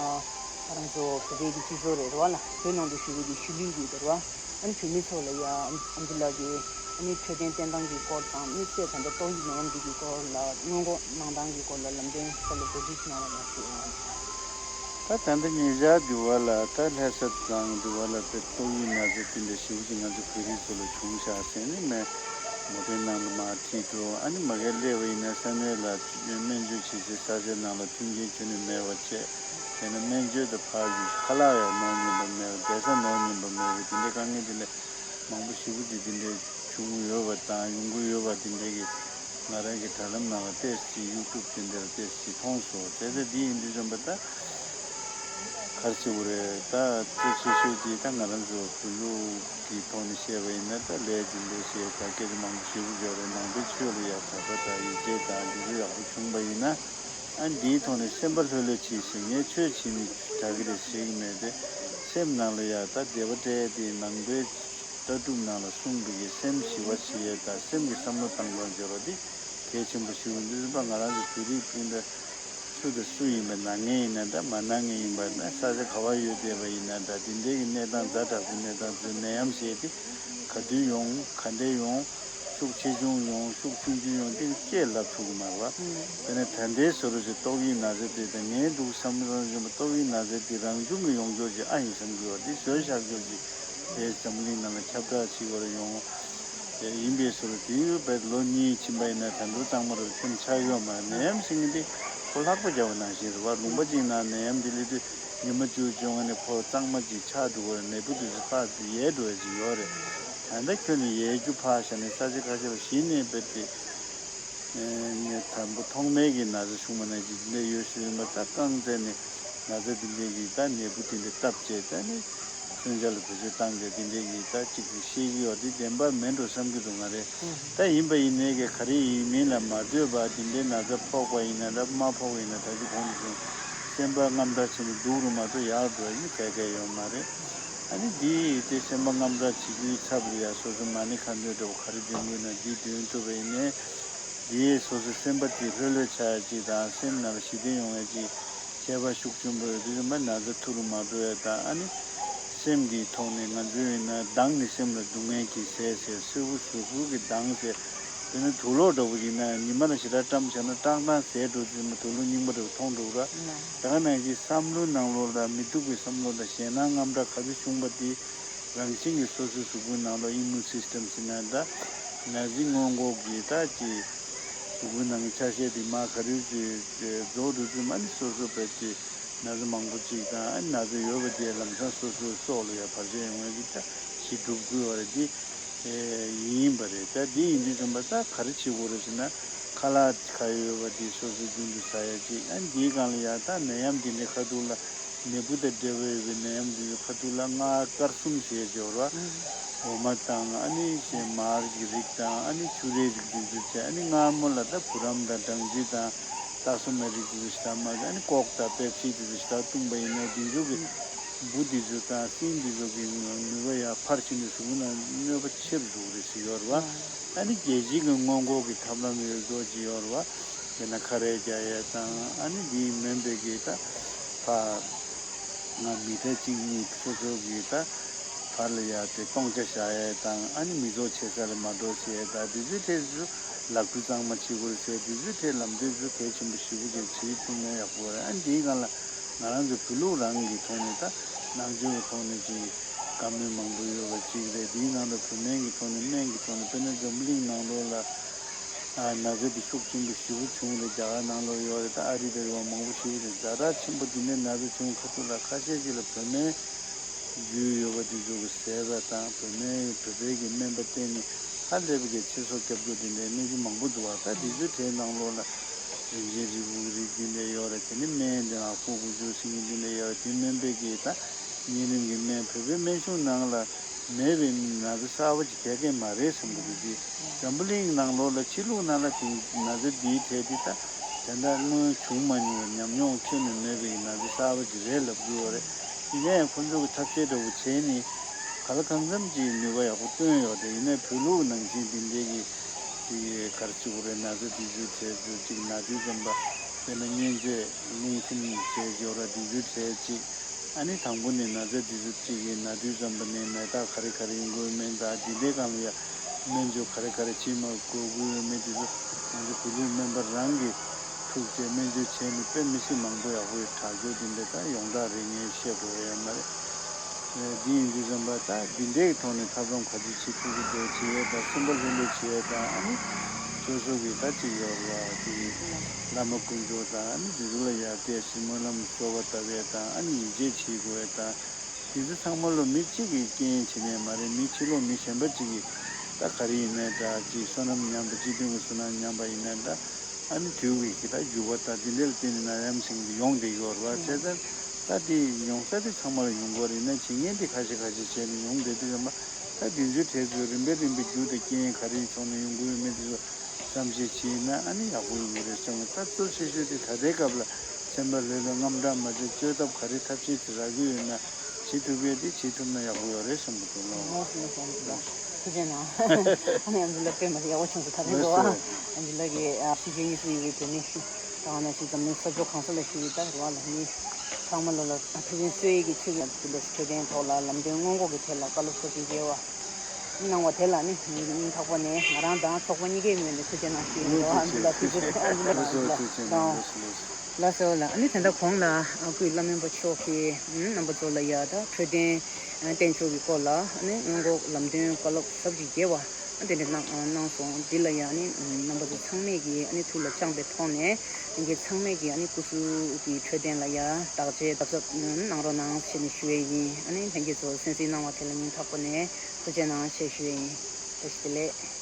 རང་ཚོ་བོད་པའི་གི་སྤྱི་ཚོགས་རེད་བ་ལ་བོད་ནང་དུ་བཞུགས་པའི་གི་གཞིས་ལུས་ཀྱི་རེད་བ། ཨ་ནི་བོད་མི་ཚོ་ལ་ཡ་ཨམ་ཨམ་ཆི་ལགས་ཀྱིས་ཨ་ནི་འཕྲོད་བསྟེན་བསྟེན་སྟངས་ཀྱི་སྐོར་དང་དམིགས་བསལ་ད་ལྟ་ཏོག་དབྱིབས་ནད་ཡམས་འདི་གི་སྐོར་ལ་སྔོན་འགོག་གནང་སྟངས་ཀྱི་སྐོར་ལ་ལམ་སྟོན་གསལ་པོ་བཀའ་འདྲི་གནང་རོགས་གནང་ཞུ་ཡ་ཡིན། ད་ད་ལྟ་ཉེ་ཆར་དུ་བ་ལ་ད་ལྷ་ས་དང་དུ་བ་ལ་དཔེ་ཏོག་དབྱིབས་ན་ཚ་དེ་འདྲ་ཞེ་པོ་ཅིག་ང་ཚོ་བོད་རིགས་ཚོ་ལ་བྱུང་ཤག་ཟེར་ནས་མོ་ཊའི་ནང་ལ་མར་ཁྲིད་འགྲོ། ཨ་ནི་མ་གིར་སླེབས་པ་ཡིན་ན་ས་གནས་ལ་སྨན་བཅོས་བྱེད་ཆེད་ས་ཆ་ནང་ལ་མཐུན་རྐྱེན་ཁྱོན་ནས་མེད་པ་བྱས། དེ་ནས་སྨན་བཅོས་དང་ཕར་ཡོད་ཁ་ལག་ཡང་ནོར་ཉན་པ་མེད་པ་བསྡད་ས་ནོར་ཉན་པ་མེད་པ་དེ་འདྲའི་དཀའ་ངལ་དེ་འདྲ་མང་པོ་ཞེ་པོ་ཅིག་དེ་འདྲའི་བྱུང་ཡོད་པ་དང་ཡོང་གི་ཡོད་པ་དེ་འདྲའི་གི་ང་རང་གི་དྲ་ལམ་ནང་ལ་ཏོག་ཙམ་ཅིག་ཡུ་ཊུབ་དེ་འདྲ་ལ་ཏོག་ཙམ་ཅིག་མཐོང་སོང་། དེ་ཚེ་འདི་ཡིན་དུས་ཙམ་པ་ད་ག་རེ་ཟེར་དགོས་རེད། ད་གཙོ་ཆེ་ཤོས་དེ་ད་ང་རང་ཚོ་བོད་ལུགས་ཀྱི་ཐོག་ནས་བཤད་པ་ཡིན་ན་ད་ལས་དེ་འདྲ་བཤད་ད་སྐད་ཆ་མང་པོ་ཞེ་པོ་ཡོད་རེད། ནང་པའི་ཆོས་ལ་ཡ་དད་པ་དང་ཡིད་ཆེས་དང་འདི་ཚོ་ཡག་པོ་བྱུང་པ་ཡིན་ན། ཨ་འདིའི་ཐོག་ནས་སེམས་པ་ལྷོད་ལྷོད་བྱེད་ཟེར། ངས་ཆོས་བྱེད་ནི་དྲག་གི་རེད་ཟེར་གི་མེད་དེ། སེམས་ནང་ལ་ཡ་ད་བདེ་བ་སྤྲད་དེ་ནང་པའི་ལྟ་གྲུབ་ནང་ལ་གསུངས་པའི་གི་སེམས་ཞི་བ་བྱེད་ཡས་དང་སེམས་ཀྱི་བསམ་བློ་བཏང་སྟངས་སྦྱོར་བ་འདི་གལ་ཆེན་པོ་ཞིག་ཡིན་དུས་ཙམ་པ་ང་རང་ཚོ་བོད་རིགས་སྤུན་ཟླ་སུ་དང་སུ་ཡིན་པ་ན་མཁན་ཡིན་ན་འདྲ་མ་ན་མཁན་ཡིན་པ་ན་ས་ཆ་ག་བ་ཡོད་བསྡད་པ་ཡིན་ན་འདྲ་དེ་འདྲའི་གི་གནས་སྟངས་ཛ་དྲག་པོའི་གནས་སྟངས་ཚོའི་ནད་ཡམས་ཞེས་དེ་ག་དུས་ཡོང་ག་འདྲས་ཡོང་། ཤུགས་ཆེ་ཆུང་ཡོང་ཤུགས་ཆུང་ཆུང་ཡོང་དེ་ཅེས་ལབ་ཐུབ་ཀྱི་མ་རེད་བ། དེ་ནས་ད་ལྟའི་བཟོ་འདྲ་ཞིག་ཏོག་དབྱིབས་ན་ཚ་དེ་དང་ངའི་འདུག་བསམ་བློ་བཏང་བཞིན་པ་ཏོག་དབྱིབས་ན་ཚ་དེ་རང་བྱུང་གི་ཡོང་ཆོག་ཅིག་ཨ་ཡིན་བསམ་གྱི་བ་དེ་བཟོས་བཞག་ཆོག་ཅིག་དེ་འཛམ་གླིང་ནང་ལ་ཁྱབ་བསྒྲགས་བྱེད་དགོས་རེད་ཡོང་། དེ་ཡིན་པའི་བཟོ་འདྲ་དེ་ཡོད་པའི་ལོ་གཉིས་ཕྱིན་པ་ཡིན་ན་ད་དུང་གཙང་མ་རུ་ཁྱོན་ཆགས་ཡོད་མ་རེད། ནད་ཡམས་ཟེར་མཁན་དེ་ཁོ་ལྷགས་པ་རྒྱག་པ་ནང་བཞིན་རེད་བ། ལུང་པ་གཅིག་ནང་ནད་ཡམས་དེ་སླེབས་དུས། ཉི་མ་བཅུ་བཅོ་ལྔ་ནས་ཕོ་གཙང་མ་ཅིག་ཆགས་འགྲོ་གི་རེད། ནད་འབུ་དེ་ཚོ་ཕར་ཡལ་འགྲོ་ཡ་ཅིག་ཡོད་རེད། ད་ལྟ་ཁྱོན་ནས་ཡལ་རྒྱུ་ཕར་བཞག་ནས་ས་ཆ་ཁ་ཤས་ལ་གཞི་ནས་རྦད་དེ་ནད་དང་པོ་ཐོག་མའི་གི་ན་ཚ་བྱུང་བ་ནང་བཞིན་དེ་འདྲ་ཡོད་ཞུ་ཡིན་པ། ད་རྐང་རྩེ་ནས་ན་ཚ་དེ་འདྲའི་གི་ད་ནད་འབུ་དེ་འདྲ་བཏབ་བྱས་ད་ནི་མཚོན་ཆ་ལ་བེད་སྤྱོད་བཏང་བྱས་དེ་འདྲའི་གི་ད་ཅིག་ཤེས་ཀྱི་ཡོད་དེ་བདེན་པ་མིན་འགྲོ་བསམ་གྱི་འདུག་ང་རེ། ད་ཡིན་པ་ཡིན་ནའི་གི་ག་རེ་ཡིན་མིན་ལ་མ་ལྟོས་པར་དེ་འདྲའི་ན་ཚ་ཕོག་པ་ཡིན་ན་འདྲ་མ་ཕོག་པ་ཡིན་ན་ད་ཅི་གོང་དུ་སོང་སེམས་པ་དངངས་སྐྲག་བྱས་ནས་སྡུག་རུ་མ་གཏོགས་ཡག་འགྲོ་ཡ་ནི་ག་ག་ཡོད་མ་རེད། ཨ་ནི་འདི་དེ་སེམས་པ་དངངས་སྐྲག་བྱེད་རྒྱུའི་ཚབ་རེད་ཡ། སོ་སོ་མ་ཎི་ཁ་འདོན་འདྲ་བོ་ག་རེ་འདོན་དགོས་ན་འདི་འདོན་ཐུབ་པ་ཡིན་ནའི་འདིས་སོ་སོ་སེམས་པ་དེ་ལྷོད་ལྷོད་ཆགས་ཡ་ཅིག་དང་སེམས་ནང་ལ་ཞི་བདེ་ཡོང་ཡ་ཅིག་ཁྱད་པར་ཤུགས་ཆེན་པོ་ཡོད་དུས་ཙམ་པ་ན་ཚ་ཐུ་རུ་མ་འགྲོ་ཡ་དང་ཨ་ནི་སེམས་ཀྱི་ཐོག་ནས་ང་ཚོའི་ཡིན་ན་མདངས་ནི་སེམས་ལ་སྡུག་བསྔལ་གྱི་ཟས་ཟེར་སེར་པོ་གཟུགས་པོ་གི་མདངས་ཟེར་དེ་ནི་དུག་ལོག་འདྲ་པོ་ཡིན་ན་ཉི་མ་ལ་ཞེ་དྲག་བཀྲམ་བཞག་ན་བཀྲག་མདངས་ཟད་འགྲོ་དུས་ཙམ་པ་དུག་ལོག་རྙིང་པ་འདྲ་པོ་མཐོང་འགྲོ་གི་ར། ད་ག་ནང་བཞིན་བསམ་བློའི་ནང་ལོགས་ལ་མི་སྡུག་པའི་བསམ་བློ་དང་ཞེད་སྣང་དངངས་སྐྲག་ག་ཚོད་བྱུང་པ་དེ་རང་བཞིན་གྱིས་སོ་སོའི་གཟུགས་པོའི་ནང་ལོགས་ཨི་མུན་སིས་ཊམ་ཟེར་ན་འདྲ་ན་ཚའི་སྔོན་འགོག་གི་ད་ཀྱི་གཟུགས་པོའི་ནང་གི་ཆ་ཤས་དེ་མར་ག་རེ་རྫོགས་འགྲོ་དུས་མ་ནི་སོ་སོ་བས་ཀྱི་ན་ཚ་མང་པོ་ཅིག་དང་ཨ་ནི་ན་ཚ་ཡོད་པ་དེ་ལམ་སང་སོ་སོའི་སྲོག་ལ་ཡང་བར་ཆད་ཡོང་བའི་གི་ད་ཞི་སྒྲུབ་དགོས་པ་རེད། དེ་ཡིན་པ་རེད། ད་དེ་ཡིན་དུས་ཙམ་པ་ད་ག་རེ་བྱེད་དགོས་རེད་ཟེར་ན་ཁ་ལག་ག་ཡོད་པ་དེ་སོ་སོ་རྒྱུན་དུ་ཟ་ཡ་ཅིག་ཨ་ནི་དེའི་སྒང་ལ་ཡང་ད་ནད་ཡམས་དེ་འདྲའི་ཁ་ཐུག་ལ་ནད་འབུ་དང་འབྲེལ་བ་ཡོད་པའི་ནད་ཡམས་དེ་ཚོ་ཁ་ཐུག་ལ་མངར་དཀར་གསུམ་ཟེར་ཡོད་ར། འོ་མ་དང་ཨ་ནི་ཞེ་མར་གྱི་རིགས་དང་ཨ་ནི་ཆུ་རའི་རིགས་དེ་ཚོ་བྱས། ཨ་ནི་མངར་མོ་ལ་ད་བུ་རམ་དང་སྦྲང་རྩི་དང་སྟག་གསུམ་མའི་རིགས་དེ་ཚོ་ཞེ་དྲག་མ་ཟ། ཨ་ནི་ཀོག་དང་པེབ་སི་དེ་ཚོ་ཞེ་དྲག་བཏུང་པ་ཡིན་ན་དེ་ཚོ་གི་ འབུ་འདི་ཚོ་དང་སྲིན་འདི་ཚོ་གི་ནུས་པ་ཡང་ཕར་ཕྱིན་ནས་གཟུགས་པོ་ནང་གནོད་པ་ཆེ་རུ་འགྲོ་གི་རེད་ཟེར་ཡོད་རེད་བ། ཨ་ནི་རྒྱལ་སྤྱིའི་གི་སྔོན་འགོག་གི་ཐབས་ལམ་ཡོད་རྫོགས་ཀྱི་ཡོད་རེད་བ། དཔེར་ན་ཁ་རས་རྒྱག་ཡས་དང་ཨ་ནི་འདི་མིན་པའི་གི་ད་ཕ་ང་མི་ཐེ་གཅིག་གཉིས་སོ་སོ་གི་ད་ཕར་ལ་ཡ་དེ་སྟོང་ཆ་བཞག་ཡས་དང་ཨ་ནི་མི་ཚོགས་ཆེ་ས་ལ་མ་འགྲོ་ཟེར་ཡས་དང་དེ་ཚོའི་ཐད་ཚོ་ལག་འཁྲུ་གཙང་མ་བྱེད་དགོས་ཟེར་དེ་ཚོའི་ཐད་ལམ་སྟོན་ཚོ་གལ་ཆེན་པོ་ཞེ་པོ་ཅིག་བྱེད་ཐུབ་ན་ཡག་པོ་རེད། ཨ་ནི་དེའི་སྒང་ལ་ང་རང་ཚོ་བོད་ལུགས་རང་གི་ཐོག་ནས་ད་ནང་ཆོས་ཀྱི་ཐོག་ནས་ཅིག་བཀའ་མོལ་མང་པོ་ཡོད་པ་ཅིག་རེད། དེའི་ནང་དུ་བོད་སྨན་གྱི་ཐོག་ནས་སྨན་གྱི་ཐོག་ནས་དཔེར་ན་འཛམ་བུ་གླིང་ནང་ལོགས་ལ་ཨ་ན་ཚ་འདི་ཤུགས་ཆེན་པོ་ཞེ་པོ་བྱུང་རེད། རྒྱ་གར་ནང་ལོགས་ཡོད་རེད། ད་ཨ་རི་དང་ཡོད་མང་པོ་ཞེ་པོ་རེད། ཛ་དྲག་ཆེན་པོ་འདི་འདྲའི་ན་ཚ་བྱུང་ཁ་ཐུག་ལ་ཁ་ཤས་ཅིག་ལ་བོད་སྨན་རྒྱུས་ཡོད་པ་དེ་ཚོ་གི་ཟས་པ་དང་བོད་སྨན་བོད་པའི་གི་སྨན་པ་བསྟེན་ནས་ཧ་ལས་པའི་གི་ཚེ་སྲོག་སྐྱབས་རྒྱུ་དེ་འདྲའི་གནས་ཚུལ་མང་པོ་འདུག་བ། ད་དེ་ཚོའི་གྲས་ནང་ལོགས་ལ་རིན་ཆེན་རིལ་བུ་གི་རིགས་དེ་འདྲ་ཡོད་རེད། དེ་ནི་སྨན་དེ་ལ་ཕོ་དགུ་བཅུ་ཟིན་གྱི་དེ་འདྲ་ཡོད་རེད། དེ་སྨན་པའི་གི་ད་གཉན་རིམས་ཀྱི་སྨན་བོད་པའི་སྨན་གཞུང་ནང་ལ་མེད་པའི་ན་ཚ་གསར་པ་ཅིག་ག་གེ་མ་རེད་བསམ་གི་འདུག་དེ་འཛམ་བུ་གླིང་ནང་ལོགས་ལ་ཕྱི་ལུགས་ནང་ལ་དེ་ན་ཚ་འདིའི་གྲས་དེ་ད་དེ་འདྲ་སྔོན་བྱུང་མ་མྱོང་བའི་ཉམས་མྱོང་ཁྱོན་ནས་མེད་པའི་ན་ཚ་གསར་པ་ཅིག་རེད་ལབ་གི་ཡོད་རེད། ཡིན་ན་ཡང་ཁོ་ཚོ་གི་ཐབས་ཤེས་འདྲ་བོ་བྱས་ནས་ག་ལ་གང་འཚམ་ཅིག་ནུས་པ་ཡག་པོ་བཏོན་ཡོད་རེད། ཡིན་ན་བོད་ལུགས་ནང་བཞིན་དེ་འདྲའི་གི་དེ་ག་རེ་ཟེར་དགོས་རེད། ན་ཚ་དེ་ཚོའི་གྲས་ཚོ་ཅིག་ན་དུས་ཙམ་པ་དཔེར་ན་གཉན་ཚད་རླུང་ཚིམ་བྱས་ཡོད་ར་དེ་ཚོའི་གྲས་ཅིག་ཨ་ནི་དང་པོ་ནས་ན་ཚ་དེ་ཚོ་གཅིག་གི་ན་དུས་ཙམ་པ་ནས་ནད་རྟགས་ག་རེ་ག་རེ་ཡོང་གི་ཡོད་མེད་དང་དེ་འདྲའི་སྒང་ལ་ཡ་སྨན་བཅོས་ག་རེ་ག་རེ་བྱེད་མ་དགོས་ཀྱི་ཡོད་མེད་དེ་ཚོ་ང་ཚོ་བོད་ལུགས་སྨན་པ་རང་གིས་ཐུགས་རྗེ་སྨན་བཅོས་བྱས་ནས་དཔེ་མི་སྲིད་མང་པོ་ཡག་པོ་ཡོད་དྲག་སྐྱོ་དེ་འདྲ་ད་ཡོངས་གྲགས་རེད། ངས་བཤད་དགོས་ཡ་མ་རེད། འདི་ཡིན་དུས་ཙམ་པ་ད་འདི་འདྲའི་ཐོག་ནས་ཐབས་ལམ་ག་ཚོད་བྱེད་ཐུབ་ཀྱི་འདུག་བྱེད་ཡས་དང་སེམས་པ་ལྷོད་ལྷོད་བྱེད་ཡས་དང་ཨ་ནི་སོ་སོ་གི་ད་ཅིག་ཡོད་ར་ཅིག་བླ་མ་དཀོན་མཆོག་དང་ཨ་ནི་དེ་ཚོ་ལ་ཡར་བལྟས་ཤིང་སྨོན་ལམ་གསོལ་བ་བཏབ་ཡས་དང་ཨ་ནི་ཡིད་ཆེས་བྱེད་དགོས་ཡས་དང་དེ་ཚོ་ཚང་མ་ལོ་མི་གཅིག་གིས་རྐྱེན་བྱེད་ནས་མ་རེད། མི་ཕྱི་ལོགས་མི་གཞན་པ་གཅིག་གིས་ད་ག་རེ་ཡིན་ནའི་འདྲ་ཅིག་བསོད་ནམས་ཉམས་པ་སྤྱི་མཐུན་གྱི་བསོད་ནམས་ཉམས་པ་ཡིན་ནའི་འདྲ་ཨ་ནི་དུས་ཀྱི་ད་འགྱུར་བ་དང་དེ་འདྲ་ལ་བརྟེན་ནས་ན་ཡམ་ཤིང་ཡོང་བསྡད་ཡོད་རེད་བ། བྱས་ཙང་ད་དེ་ཡོང་ས་དེ་ཚང་མ་ལ་ཡོང་གི་རེད། ན་བྱེད་མཁན་དེ་ཁ་ཤས་ཁ་ཤས་བྱས་ནས་ཡོང་བསྡད་དུས་ཙམ་པ་ད་དེ་ཚོའི་གྲས་ཚོས་རིམ་པས་རིམ་པས་རྒྱུ་དང་རྐྱེན་ག་རེའི་ཐོག་ནས་ཡོང་གི་ཡོད་མེད་དེ་ཚོ་བསམ་གཞིག་བྱས་ན་ཨ་ནི་ཡག་པོ་ཡོང་གི་རེད་བསམ། ད་གཙོ་ཆེ་ཤོས་དེ་ད་ལྟའི་སྐབས་ལ་སེམས་པ་ལྷོད་ལྷོད་དངངས་སྐྲག་མ་བྱེད་བཅོས་ཐབས་ག་རེ་ཐབས་ཤེས་ཅིག་རག་གི་ཡོད་ན་བྱེད་ཐུབ་ཡས་དེ་བྱེད་ཐུབ་ན་ཡག་པོ་ཡོད་རེད་བསམ་གི་འདུག་ལགས། ལགས་སོ་ལགས་སོ། ཨ་ནི་ཐུགས་རྗེ་གནང་། ཨ་ནི་ཨ་ཇུ་ལགས་དཔེ་མ་ཡག་པོ་བྱུང་སོང་། ད་ལྟ་འགྲོ་བ་ཨ་ཇུ་ལགས་ཀྱིས་ཕྱི་རྒྱལ་གཉིས་སུ་ཡོད་པའི་བོད་མི་ད་ག་ནང་བཞིན་འཛམ་གླིང་ས་ཕྱོགས་གང་ས་ལ་བཞུགས་ཡོད་ད་རེད་བ་ལ་ནི་ཚང་མ་ལོ་ལ་ཐུགས་ཕན་གསོས་ཡས་ཀྱི་ཆེད་ཀྱི་དེ་ལ་འཕྲོད་བསྟེན་ཐོག་ལ་ལམ་སྟོན་སྔོན་འགོག་གི་ཐད་ལ་བཀའ་སློབ་སོགས་ཀྱི་དགེ་བ་གནང་བ་དེ་ལ་ནི་ངས་སྙིང་ཐག་པ་ནས་ང་རང་དང་ཚོགས་པ་གཉིས་ཀའི་ངོས་ནས་ཐུགས་རྗེ་གནང་ཞུ་ཡིན་ལོ། ཨ་ཇུ་ལགས་ཐུགས་རྗེ་ཆེ། ཨ་ཇུ་ལགས་ལགས་སོ། ཐུགས་རྗེ་གནང་། ལགས་སོ་ལགས། ཨ་ནི་དེ་འདྲ་གོང་ལ་སྐུའི་བླ་སྨན་པ་མཆོག་གིས་རྣམ་པ་ཚོ་ལ་ཡ་ད་འཕྲོད་བསྟེན་བསྟེན་ཕྱོགས་ཀྱི་སྐོར་ལ་ཨ་ནི་སྔོན་འགོག་ལམ་སྟོན་བཀའ་སློབ་ཟབ་ཅིང་རྒྱས་པ་དེ་འདྲ་གནང་གནང་སོང་། འདི་ལ་ཡ་ཨ་ནི་རྣམ་པ་ཚོ་ཚང་མས་ཀྱིས་ཨ་ནི་ཐུགས་ལ་བཅངས་པའི་ཐོག་ནས་ལྷན་རྒྱས་ཚང་མས་ཀྱིས་ཨ་ནི་སྐུ་གཟུགས་ཀྱི་འཕྲོད་བསྟེན་ལ་ཡ་བརྟག་དཔྱད་གཟབ་གཟབ་གནང་རོགས་གནང་ཞེས་ནས་ཞུ་ཡས་ཡིན། ཨ་ནི་ལྷན་རྒྱས་ཚོ་གསན་གཟིགས་གནང་བ་དེ་ལ་སྙིང་ཐག་པ་ནས་ཐུགས་རྗེ་གནང་ཞེས་ཞུ་ཡས་ཡིན། བཀྲ་ཤིས་བདེ་ལེགས།